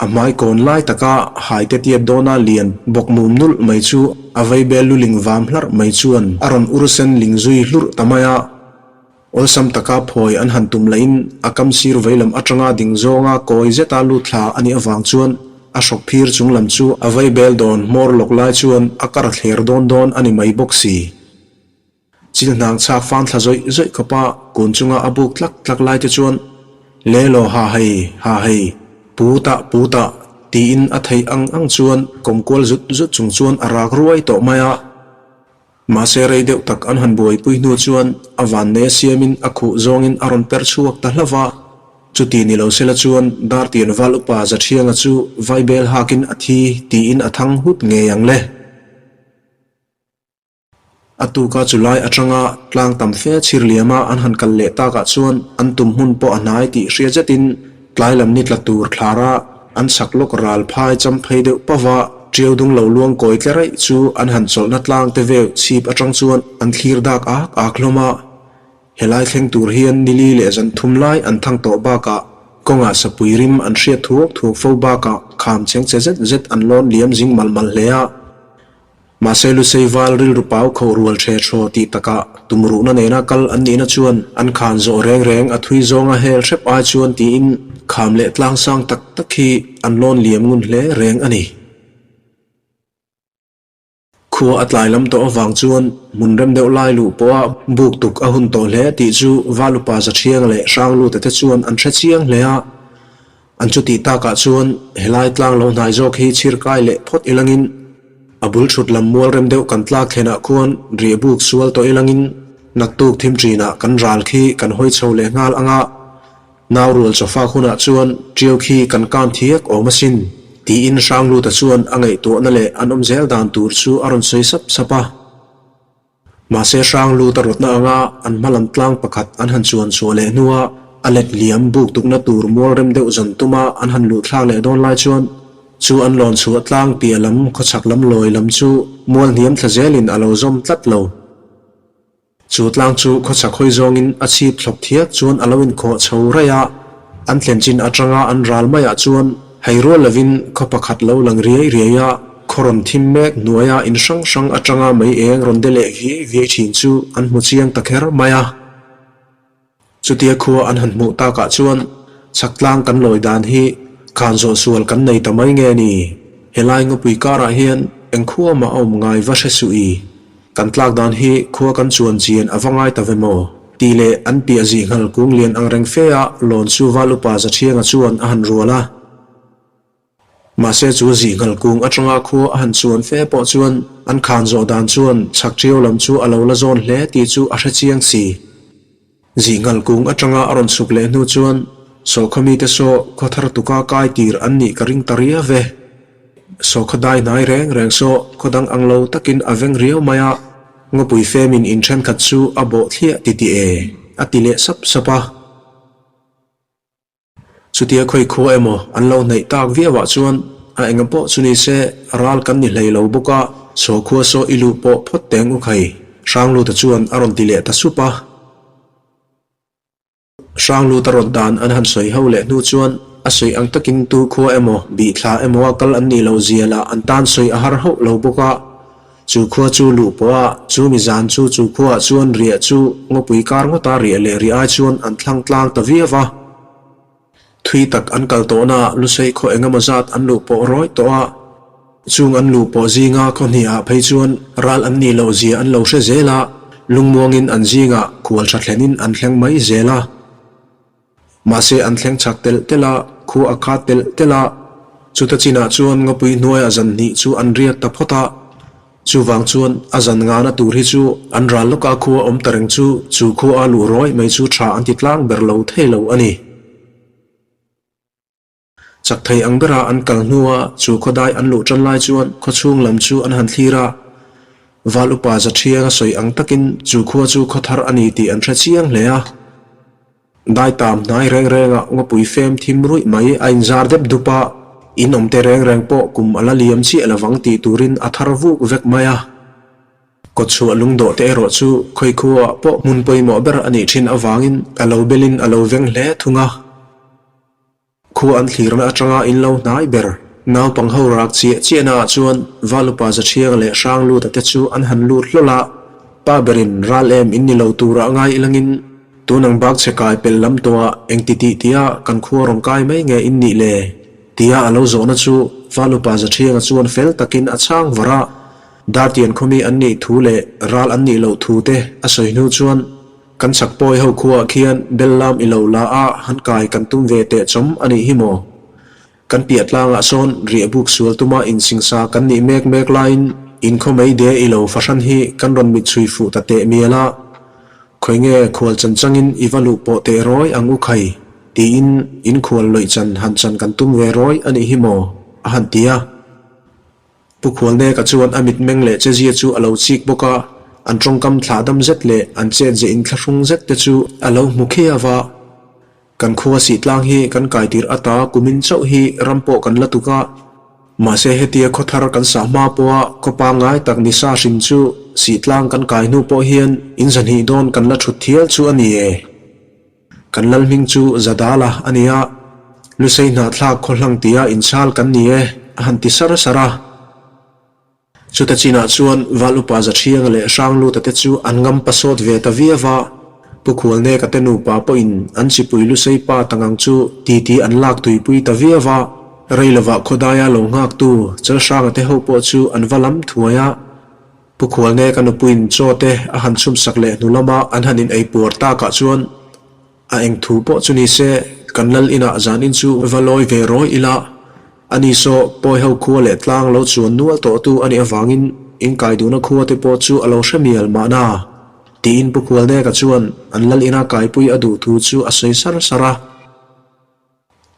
a hmai kawn lai taka haite tiat dawna lian bawk mum nulh mai chu a vaibel luling vam hlarh mai chuan a rawn ur sen ling zui hlurh ta mai a. Awlsam taka phawi an han tum lahin a kam sir veilam atanga ding zawnga kawi zeta lut thla a nih avang chuan a hrawk phir chung lam chu a vaibel dawn hmawr lawk lai chuan a kar thler dawn dawn a ni mai bawk si. Chil hnang chhak fan thla zawih zawih khawpa kun chunga a buk tlak tlak lai te chuan, Le law ha hei, ha hei, pu tah pu tah, tiin a theih ang ang chuan kawm kual zut zut chung chuan a rak ruai tawh mai a. Mahse rei deuh tak an han buaipui hnu chuan a vannei a siamin a khuh zawngin a rawn per chhuak ta hlauh va. Chuti ni lo sela chuan Dartian Val upa Zathianga chu vaibel hakin a thi tiin a thang hut ngei ang le. A tuka chu lai atanga tlang tam fe chhir liama an han kal leh takah chuan an tum hmun pawh a hnai tih hria zetin tlai lam ni tla tur thlara an chak lawk ral phai cham phei deuh pava tiau dung lo luang kawi tle raih chu an han chawlhna tlang te veu chhip atang chuan an thlir dak ak ak hlawm a. Helai thleng tur hian nili leh zan thum lai an thang tawh bakah kawngah sapui rim an hriat thuak thuak fo bakah kham cheng che zet zet an lawn liam zing malh malh hle a. Mahse Lusei val rilru pau kho rual ṭhe ṭhaw tih takah tumruhna nena kal an nihna chuan an khan zawh reng reng a thui zawnga hel hrep ai chuan tiin kham leh tlang sang tak tak hi an lawn liam ngun hle reng a ni. Khua a tlai lam tawh avang chuan hmun rem deuh lai luh pawha buk tuk a hun tawh hle tih chu Valupa Zathiang leh Hranglute te chuan an hre chiang hle a. An chutih takah chuan helai tlang lo hnai zawk hi chhir kai leh phawt ilangin a bul thut lam mual rem deuh kan tlak thlenah khuan riah buk sual tawh ilangin naktuk thim ṭinah kan ral khi kan hawi chho leh nghal ang a, nau rual chawfak hunah chuan ṭiau khi kan kan thiak awm asin, tiin Hrangluta chuan a ngaihtuahna leh an awm zel dan tur chu a rawn sawi sap sap a. Mahse hrang lut a rawtna anga an hma lam tlang pakhat an han chuan chhuah leh hnua a let liam buk tukna tur mual rem deuh zan tuma an han luh thlak leh dawn lai chuan chu an lawn chhuah tlang piah lam khawchhak lam lawi lam chu mual hniam thla zelin a lo zawm tlat lo. Chu tlang chu khawchhak hawi zawngin a chhip thlawp thiak chuan a lo inkhawh chho raih a, an thlen chin atanga an ral maiah chuan Hei rual lovin khaw pakhat lo lang riai riai a, khaw rawn thim mek hnuaia in hrang hrang atanga mei eng rawn de leh viai viai thin chu an hmu chiang ta kher mai a. Chutia khua an han hmuh takah chuan chhak tlang kan lawi dan hi khan zawh sual kan nei ta mai nge ni? Helai ngawpui karah hian eng khua mah a awm ngai va hre suh i. Kan tlak dan hi khua kan chuan chian a va ngai ta ve maw? Tih leh an piah zih nghal kung lian ang reng fe a lawn chu val upa Zathianga chuan a han rual a. Mahse chu zih nghal kung atanga khua a han chuan fe pawh chuan an khan zawh dan chuan chhak ṭiau lam chu a lo la zawn hle tih chu a hre chiang si. Zih nghal kung atanga a rawn chhuk leh hnu chuan sawhkhaw mite saw khaw thar tuka kai tir an nih ka ring ta riau ve. Sawhkhaw dai hnai reng reng saw khaw dang ang lo takin a veng riau mai a, ngawpui femin in thenkhat chu a bawh thliah ti ti e, a ti leh sap sap a. Chutia khawi khua emaw an lo hnaih tak viauah chuan a enga pawh chu ni se ral kan ni hlei lo bawk a, saw khua saw i luh pawh phawt teng u khai, Hrangluta chuan a rawn ti leh ta sup a. Hrangluta rawt dan an han sawi ho leh hnu chuan a sawi ang takin tu khua emaw bih thla emaw a kal an nih loh zia lah an tan sawi a har hauh lo bawk a. Chu khua chu luh pawh a, chu mi zan chu chu khuaah chuan riah chu ngawpui kar ngawta riah leh riah ai chuan an thlang tlang ta viau va. Thui tak an kal tawhna Lusei khaw engemaw zat an luh pawh rawih tawh a, chung an luh pawh zinga khaw hnihah phei chuan ral an nih loh zia an lo hre zel a, lungmuangin an zingah khual tha thlenin an thleng mai zel a. Mahse an thleng chak telh telh a, khua a khat telh telh a, chuta chinah chuan ngawpui hnuaiah zan hnih chu an riak ta phawt a. Chuvang chuan a zan ngana tur hi chu an ral lawka khua awm ta reng chu chu khua a luh rawih mai chu tha an ti tlang ber lo thei lo a ni. Chak thei ang bera an kal hnua chu khawdai an luh tan lai chuan khawchhung lam chu an han thlir a. Val upa Zathianga sawi ang takin chu khua chu khaw thar a ni tih an hre chiang hle a. Daitam hnai reng rengah ngawpui fem thim ruih mai a inzar dep dup a, in awmte reng reng pawh kum a la liam chiah lovang tih turin a thar vuk vek mai a. Kawtchhuah lungdawh te erawh chu khawi khuaah pawh hmun pawimawh ber a nih thin avangin a lo belin a lo veng hle thung a. Khua an thlirna atanga in lo hnai ber. Naupang ho rak chiah chiahna ah chuan Valupa Zathiang leh Hrangluta te chu an han lut hlawl a, pa berin ral em in ni lo turah ngai ilangin tun ang bak che kai pel lam tawhah engti tih tia kan khua rawn kai mai nge in nih le? tia a lo zawhna chu Valupa Zathianga chuan fel takin a chhang var a, Dartian khawmi an nih thu leh ral an nih loh thu te a sawi hnu chuan Kan chak pawi ho khuaah khian bel lam i lo la a, han kai kan tum ve teh chawm a nih hi maw? Kan piah tlangah sawn riah buk sual tuma insingsa kan nih mek mek laiin inkhaw mai de i lo fahran hi kan rawn mit chhui fuh ta teh mial a, khawi nge khual chan changin i va luh pawh teh rawi ang u khai tiin inkhual lawih chan han chan kan tum ve rawi a nih hi maw? a han ti a. Pu Khualneka chuan a mitmeng leh chezia chu a lo chik bawk a, an tawngkam thlah dam zet leh an chet ze inthlahrung zet te chu a lo hmu khiau a. Kan khua sih tlang hi kan kai tirh ata kumin chauh hi ram pawh kan la tuk a, mahse hetia khaw thar kan sah hma pawha khaw pangngai tak ni sa hrim chu sih tlang kan kai hnu pawh hian in zahnih dawn kan la thut thial chu a ni e. Kan lal hming chu Zadala a ni a, Lusei hnahthlak khaw hlang tia inchhal kan ni e, a han ti sar sar a. Chuta chinah chuan Val Upa Zathianga leh Hrangluta te chu an ngam pasawt ve ta viau a, Pu Khualneka te nupa pawhin an chipui Lusei pa tangang chu titi an lak tuipui ta viau a, rei lovah khawdaia lo nghaktu Chalhranga te ho pawh chu an va lam thuai a. Pu Khualneka nupuiin chaw te a han chhumsak leh hnu lama an han in ei puar takah chuan a eng thu pawh chu ni se kan lal inah zanin chu va lawi ve rawi ila, ani saw pawi ho khua leh tlang lo chuan nual tawhtu a nih avangin inkai duhna khua te pawh chu a lo hre mial mahna tiin Pu Khualneka chuan an lal ina kaipui a duh thu chu a sawi sar sar a.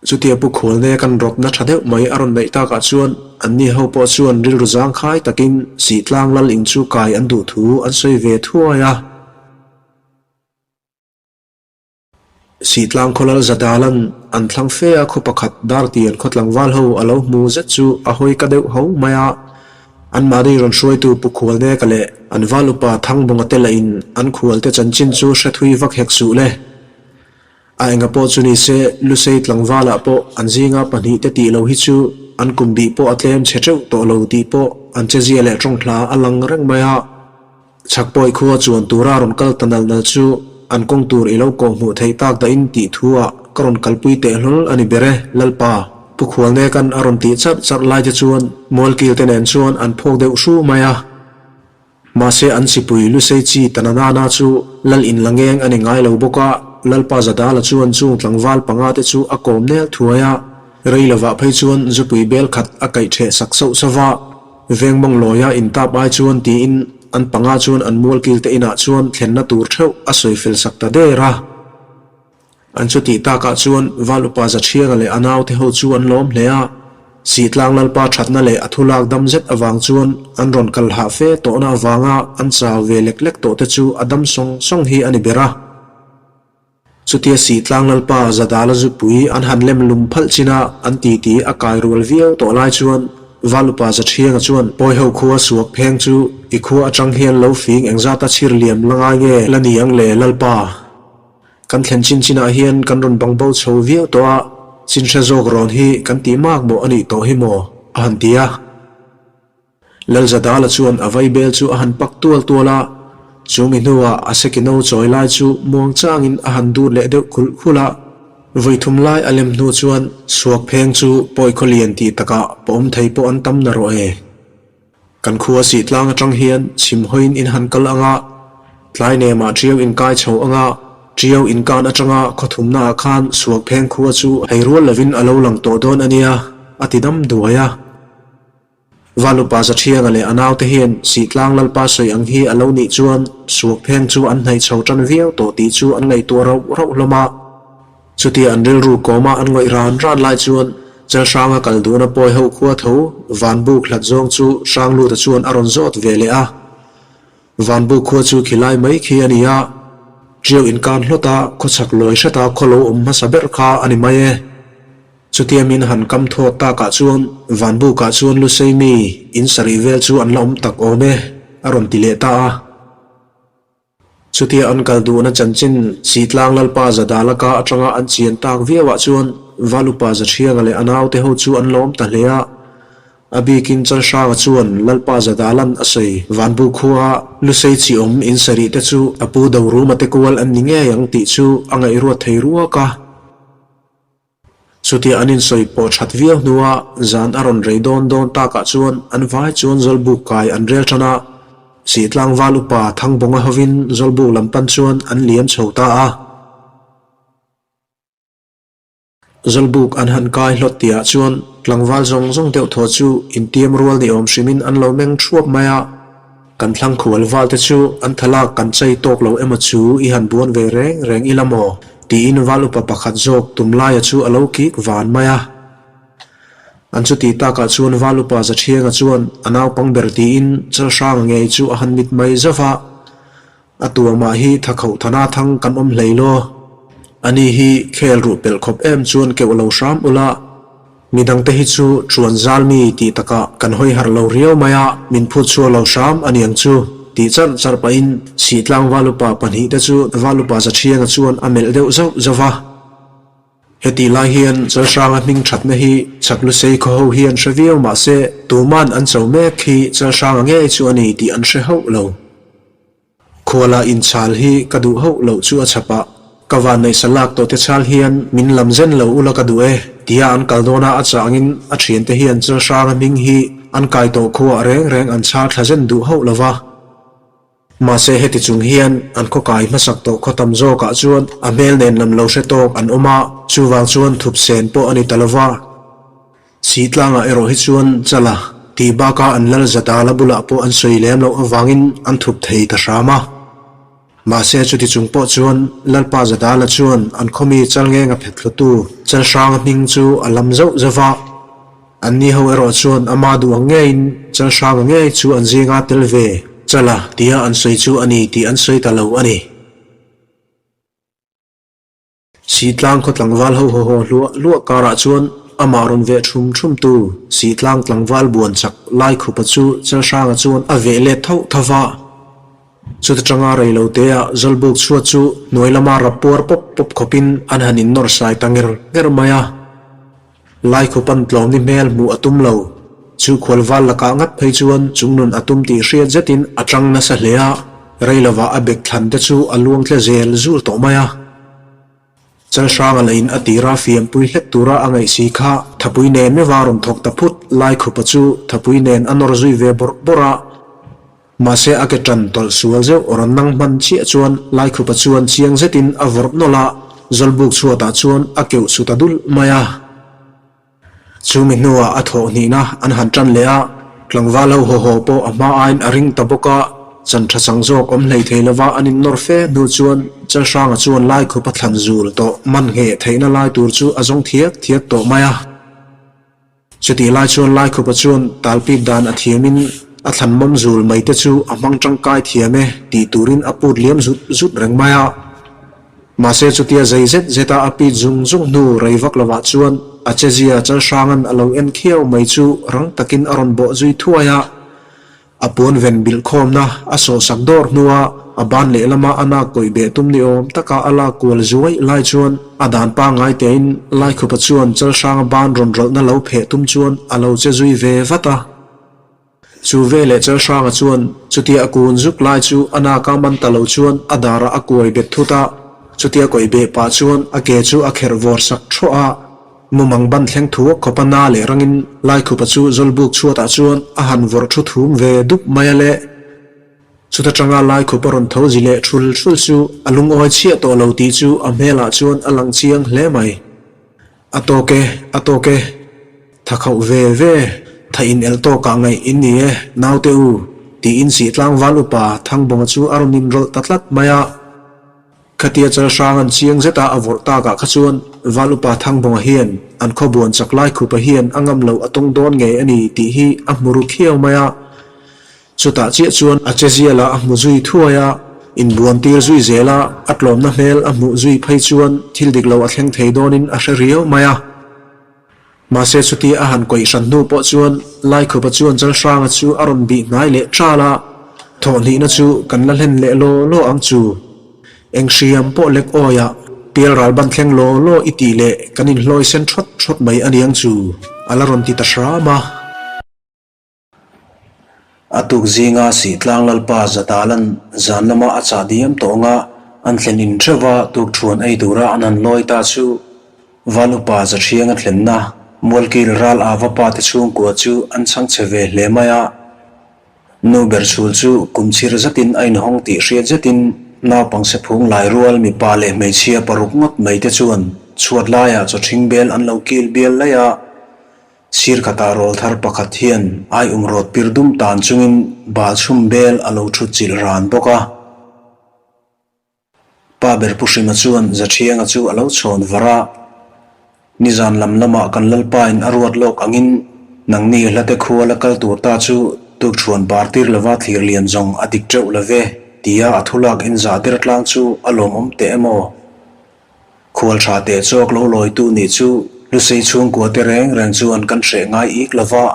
Chutia Pu Khualne kan rawtna tha deuh mai a rawn neih takah chuan anni ho pawh chuan rilru zangkhai takin Sihtlang lal in chu kai an duh thu an sawi ve thuai a. Sihtlang khawlal Zadalan an thlang fe a khaw pakhat Dartian khaw tlangval ho a lo hmu zet chu a hawi ka deuh ho mai a. Anmahni rawn hruaitu Pu Khualneka leh an val upa Thangbawnga te lahin an khualte chanchin chu hre thui vak hek suh le. A enga pawh chu ni se, Lusei tlangvalah pawh an zinga pahnihte tih lo hi chu an kum bih pawh a tlem chhe teuh tawh lo tih pawh an chezia leh tawng hla a lang reng mai a. Chhakpawi khua chuan tura rawn kal ta nal nal chu an kawng tur i lo kawh hmuh theih tak dahin tih thu ah ka rawn kalpui teh hlawl a ni ber e, Lalpa. Pu Khualnekan a rawn tih charh charh lai te chuan Mualkil te nen chuan an phawk deuh hru mai a. Mahse an chipui Lusei chi Tananana chu lal in la ngeng a ni ngai lo bawk a, Lalpa Zadala chuan chung tlangval panga te chu a kawm nel thuai a, rei lovah phei chuan zupui bel khat a kaih ṭheh sak sauh sauh va, veng mawng lawia in tap ai chuan tiin an panga chuan an mualkil te inah chuan thlenna tur ṭheuh a sawi fel sak ta der a. An chutih takah chuan Val Upa Zathianga leh a naute ho chu an lawm hle a, Sihtlang Lalpa thatna leh a thulak dam zet avang chuan an rawn kal hah fe tawhna avanga an chau ve lek lek tawh te chu a dam sawng sawng hi a ni ber a. Chutia Sihtlang Lalpa Zadala zupui an han lem lum phalh chin a, an titi a kai rual viau tawh lai chuan Val Upa Zathianga chuan Pawi ho khua suak pheng chu i khua atang hian lo fing engzata chhir liam la ngai nge la ni ang le Lalpa? Kan thlen chin chinah hian kan rawn bang bo chho viau tawh a, chin hre zawk rawn hi kan tih mak mawh a nih tawh hi maw? a han ti a. Lalzadala chuan a vaibel chu a han pak tual tual a, chu mi hnuah a sekino chawi lai chu muang changin a han dut leh deuh khulh khulh a. Vawi thum lai a lem hnu chuan suak pheng chu pawi khaw lian tih takah pawm thei pawh an tam na rawh e. Kan khua sih tlang atang hian chhim hawiin in han kal ang a, tlai nemah Tiau in kai chho ang a, Tiau in kan atanga khaw thumnaah khan suak pheng khua chu hei rual lovin a lo lang tawh dawn a nia, a ti dam duai a. Valupa Zathianga leh a naute hian Sihtlang Lalpa sawi ang hi a lo nih chuan suak pheng chu an hnaih chho tan viau tawh tih chu an ngaihtuah rauh rauh hlawm a. Chutia an rilru kawma an ngawih ran ran lai chuan. Chalhranga kal duhna pawi ho khua tho Vanbuk hlat zawng chu Hrangluta chuan a rawn zawt ve leh a. Vanbuk khua chu khilai mai khi a ni a, Ṭiau inkan hlawt a, khawchhak lawi hreta khaw lo awm hmasa ber kha a ni mai e. Chutia min han kam thawt takah chuan Vanbukah chuan Lusei mi in sarih vel chu an la awm tak awm e, a rawn ti leh ta a. Chutia an kal duhna chanchin Sitlang Lalpa Zadala ka atanga an chian tak viauah chuan Valupa Zathianga leh a naute ho chu an lawm ta hle a. A bikin Chalhranga chuan Lalpa Zadalan a sawi Vanbu khua Lusei chi awm in sarih te chu a pu Doruma te kual an ni ngei ang tih chu a ngaihruat thei ruak a. Chutia an insawi pawh that viau hnua zan a rawn rei dawn dawn takah chuan an vai chuan Zawlbuk kai an rel tan a, Sihtlangval upa Thangbawnga hovin Zawlbuk lam pan chuan an liam chho ta a. Zawlbuk an han kai hlawt tihah chuan tlangval zawng zawng deuh thaw chu intiam rual ni awm hrimin an lo meng thuap mai a. Kan thlang khual val te chu an thalak kan chei tawk lo emaw chu i han buan ve reng reng ila maw? tiin val upa pakhat zawk tum laia chu a lo kik van mai a. An chuti takah chuan val upa Zathianga chuan a naupang ber tiin Chalhranga ngei chu a han mit mai zauh a. A tuamah hi thakhoh thana thang kan awm hlei law. Ani hi khel ruh pelh khawp em chuan keuh lo hram ula, midangte hi chu chuan zal mi tih takah kan hawi harh lo riau mai a, min phut chhuak lo hram a niang chu tih charh charh pahin Sihtlang Valupa pahnihte chu Valupa Zathianga chuan a melh deuh zauh zauh va. Hetih lai hian Chalhranga hming thatna hi Chaklusei khaw ho hian hre viau mah se tuman an cho mek hi Chalhranga ngei chu a ni tih an hre hauh lo. Khuala inchhal hi ka duh hauh loh chu a chhap a, ka vanneihsa lak tawh te chhal hian min lam zen lo ula ka duh e tia an kal dawn a, a changin a thiante hian Chalhranga hming hi an kai tawh khuaah reng reng an chhal thla zen duh hauh lo va. Mahse heti chung hian an khaw kai hmasak tawh khaw tam zawkah chuan a hmel nen lam lo hre tawk an awm a, chuvang chuan thup sen pawh a ni ta lo va. Sihtlangah erawh hi chuan Chala tih bakah an lal Zadala bulah pawh an sawi lem loh avangin an thup thei ta hram a. Mahse chuti chung pawh chuan Lalpa Zadala chuan an khawmi Chalngenga phet thlutu Chalhranga hming chu a lam zauh zauh va. Anni ho erawh chuan ama duh ang ngeiin Chalhranga ngei chu an zinga tel ve Chala tia an sawi chu a ni tih an sawi ta lo a ni. Sihtlang khaw tlangval ho haw haw hluah hluah karah chuan amah rawn veh thum thum tu Sihtlang tlangval buan chak Laikhupa chu Chalhranga chuan a veh let thauh tho va. Chuta tanga rei lo teah Zawlbuk chhuat chu hnuai lama rap puar pawp pawp khawpin an han innawr sai ta nger nger mai a. Laikhupan tlawmni hmel hmuh a tum lo. Chu khualval lakah ngat phei chuan chungnun a tum tih hriat zetin a tang nasa hle a, rei lovah a bek thlan te chu a luang tle zel zul tawh mai a. Chalhranga lahin a tira fiampui hlek tura a ngaih si kha thapui nen meuha rawn thawk ta phut Laikhupa chu thapui nen a nawr zui ve bawrh bawrh a. Mahse a ke ṭan tawlh sual zeuh rawn nang hman chiah chuan Laikhupa chuan chiang zetin a vawrh nawlh a, Zawlbuk chhuatah chuan a keuh chu ta dulh mai a. Chumi hnuah a thawh hnihna an han ṭan leh a, tlangval ho haw haw pawh a hma aiin a ring ta bawk a, chan ṭha chang zawk awm hlei thei lova an innawr fe hnu chuan Chalhranga chuan Laikhupa thlan zul tawh man ngheh theihna lai tur chu a zawng thiak thiak tawh mai a. Chutih lai chuan Laikhupa chuan talpip dan a thiamin a thlan mawm zul mai te chu a hmang tangkai thiam e tih turin a put liam zut zut reng mai a. Mahse chutia zei zet zeta a pit zung zung hnu rei vak lovah chuan a chezia Chalhranga'n a lo en khiau mai chu rang takin a rawn bawh zui thuai a. A puan ven bilh khawmna a sawhsak dawr hnua a ban lehlama a nak kawih beh tum ni awm taka a lak kual zuai lai chuan a dan pangngai tein Laikhupa chuan Chalhranga ban rawn rawlhna lo pheh tum chuan a lo che zui ve vat a. Chu veleh Chalhranga chuan chutia a kun zuk lai chu a naka man ta lo chuan a darah a kuai bet thut a, chutia kawih beh pah chuan a ke chu a kherh vawr sak thuah a. Mumang ban thleng thuak khawpa na leh rangin Laikhupa chu Zawlbuk chhuatah chuan a han vawrh thu thum ve dup mai a le. Chuta tanga Laikhupa rawn tho zi leh thul thul chu a lungawi chhiah tawh lo tih chu a hmelah chuan a lang chiang hle mai. A tawk e, a tawk e. Tha khauh ve ve, tha in elh tawkah ngaih in ni e, naute u, tiin Sihtlangval upa Thangbawnga chu a rawn inrawlh ta tlat mai a. Khatia Chalhrang an chiang zeta a vawrh takah kha chuan Val Upa Thangbawnga hian an khawbuan chak lai khupa hian a ngam loh a tawng dawn ngei a ni tih hi a hmu ru khiau mai a. Chutah chiah chuan a chezial ah a hmu zui thuai a, inbuan tir zui zel a, a tlawmna hmel a hmuh zui phei chuan thil dik lo a thleng thei dawnin a hre riau mai a. Mahse chuti a han kawih hran hnu pawh chuan Laikhupa chuan Chalhranga chu a rawn bih hnai leh ṭal a, thawhhnihna chu kan la hlen leh law law ang chu. Eng hriam pawh lek awi ah pial ral ban thleng law law i tih leh kan inhlawi sen ṭhawt ṭhawt mai a niang chu, a la rawn ti ta hram a. A tuk zinga Sihtlang Lalpa Zatalan zan lama a chah diam tawh anga an thlen in theuh a tukṭhuan ei tura an han lawi ta chu Val upa Zaṭhianga thlenna Mualkil ral ava pa te chhungkua chu an chhang chhe ve hle mai a. Nu ber chhul chu kum chhir zatin a inhawng tih hriat zetin naupang sephung lai rual mipa leh hmeichhia paruk ngawt mai te chuan chhuat laiah chawṭhing bel an lo kil bial laih a. Sir khatah rawl thar pakhat hian ai um rawt pir dum tan chungin bal chhum bel a lo thut chilh ran bawk a. Pa ber Pu Hrima chuan Zathianga chu a lo chhawn var a, Nizan lam lamah kan Lalpain a ruat lawk angin nangni hlate khua la kal tur ta chu tukṭhuan bar tir lova thlir lian zawng a dik teuh love tia a thulak inzah der tlang chu a lawmawm teh emaw? Khual tha teh chawk lo lawitu nih chu Lusei chhungkua te reng reng chuan kan hreh ngai ik lo va,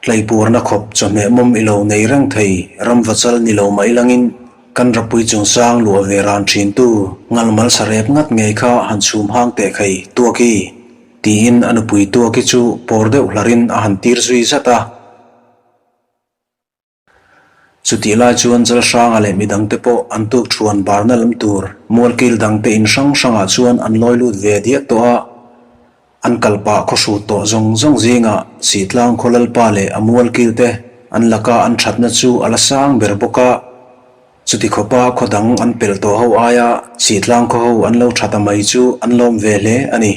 tleipurna khawp chawhmeh mawm i lo nei reng thei ramvachal ni lo mai langin kan rapui chungchang luah ve ran thintu ngalmal sarep ngat ngei kha han chhum hang teh khai Tuaki tiin a nupui Tuaki chu pawr deuh hlarin a han tir zui zat a. Chutih lai chuan Jalhranga leh midangte pawh an tuk thuan barna lam tur mualkil dangte in hrang hrangah chuan an lawi lut ve diak tawh a. An kal pah khaw hrut tawh zawng zawng zingah Sihtlang khaw Lalpa leh a mualkilte an laka an thatna chu a la sang ber bawk a. Chuti khawpa khaw dang an pelh tawh ho aia Sihtlang khaw ho an lo tha ta mai chu an lawm ve hle a ni.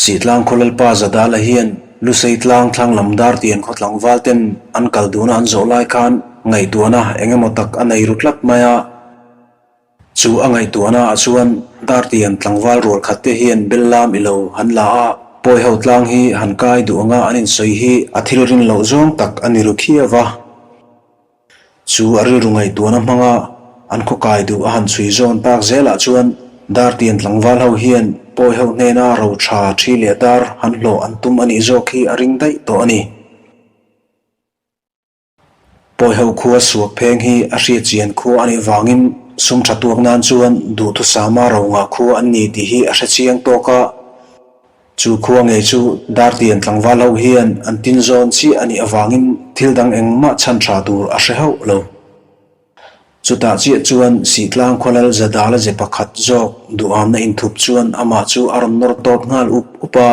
Sihtlang khaw Lalpa Zadala hian Lusei tlang thlang lam dar tian khaw tlangval ten an kal duna an zawh lai khan ngaihtuahna eng emaw tak a nei ru tlat mai a. Chu a ngaihtuahna ah chuan dar tian tlangval rual khat te hian bel lam i lo han la a, pawi ho tlang hi han kai duh anga an insawi hi a thil rin loh zawng tak a ni ru khiau va. Chu a rilru ngaihtuahna hmanga an khaw kai duh a han chhui zawn tak zelah chuan Dartian tlangval ho hian pawi ho hnena ro tha thi leh dar han hlawh an tum a nih zawk hi a ring daih tawh a ni. Pawi ho khua suak pheng hi a hriat chian khua a nih vangin sum tha tuak nan chuan duhthusama ro ngah khua an ni tih hi a hre chiang tawk a. Chu khua ngei chu Dartian tlangval ho hian an tin zawn chiah a nih avangin thil dang engmah chhan tha tur a hre hauh lo. Chutah chiah chuan Sihtlang khualal Zadala ze pakhat zawk duhamna inthup chuan amah chu a rawn nawr tawp nghal up up a.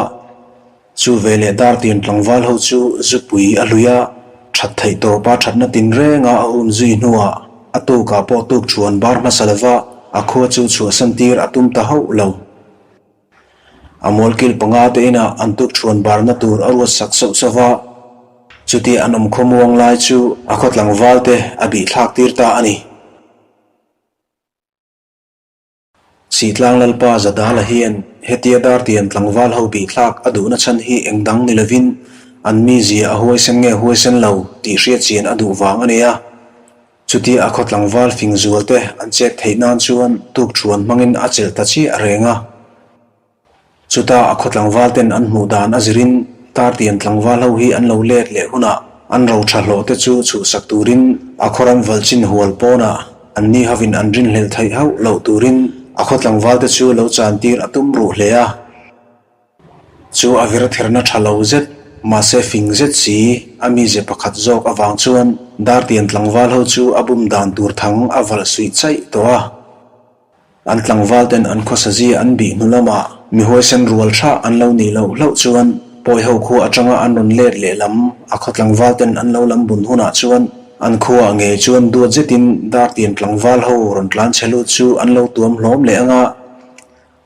Chu veleh Dartian tlangval ho chu zupui a hlui a, that theih tawpa thatna tinrenga a um zui hnuah a tukah pawh tuk thuan bar hmasa lova a khua chu chhuahsan tir a tum ta hauh lo. A mualkil panga te inah an tuk thuan barna tur a ruat sak sauh sauh va, chutia an awm khawmuang lai chu a khaw tlangval te a bih thlak tir ta a ni. Sihtlang Lalpa Zadala hian hetia Dartian tlangval ho bih thlak a duhna chhan hi eng dang ni lovin an mizia a huaisen nge huaisen lo tih hriat chian a duh vang a ni a. Chutia a khaw tlangval fing zual te an chet theih nan chuan tuk thuan hmangin a chelh ta chiah reng a. Chuta a khaw tlangval ten an hmuh dan a zirin Tartian tlangval ho hi an lo let leh hunah an ro tha hlawh te chu chhuhsak turin a khaw ram valchin hual pawnah an ni hovin an rinhlelh theih hauh loh turin a khaw tlangval te chu lo chan tir a tum ruh hle a. Chu a vir therna tha lo zet, mahse fing zet si, a mize pakhat zawk avang chuan Dartian tlangval ho chu a bum dan tur thang a valh suih chaih tawh a. An tlangval ten an khawsa zia an bih hnu lamah mi huaisen rual tha an lo nih loh hlauh chuan pawi ho khua atanga an rawn let lehlam a khaw tlangval ten an lo lam bun hunah chuan an khuaah ngei chuan duat zetin Dartian tlangval ho rawn tlan chhe lut chu an lo tuam hlawm leh anga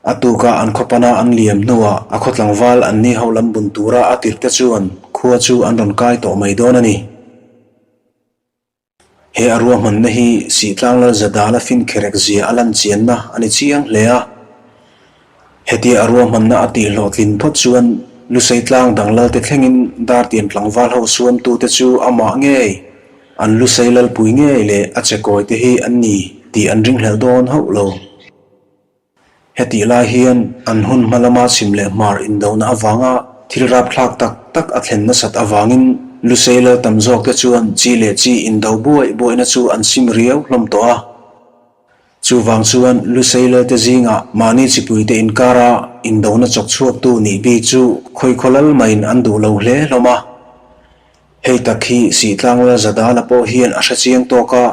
A tuka an khawpana an liam hnuah a khaw tlangval an ni ho lam bun tura a tirhte chuan khua chu an rawn kai tawh mai dawn a ni. He a ruahmanna hi Sihtlang Lal Zadala finkherek zia a lan chianna a ni chiang hle a. Hetia a ruahmanna a tih hlawhtlin phawt chuan Lusei tlang dang lalte thlengin Dartian tlangval ho suamtute chu amah ngei, an Lusei lalpui ngei leh a chekawi te hi an ni tih an ringhlelh dawn hauh lo. Hetih lai hian an hun hma lama chhim leh hmar indona avanga thil rapthlak tak tak a thlen nasat avangin Lusei lal tam zawkte chuan chi leh chi indo buaih buaihna chu an sim riau hlawm tawh a. Chuvang chuan Lusei lalte zingah mahni chipuite inkara indona chawk chhuaktu nih bik chu khawikhaw lal maiin an duh lo hle hlawm a. Hei tak hi Sihtlang Lal Zadala pawh hian a hrechiang tawk a.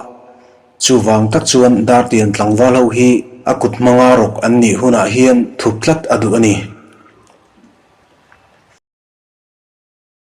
Chuvang tak chuan Dartian tlangval ho hi a kut hmanga rawk an nih hunah hian thup tlat a duh a ni.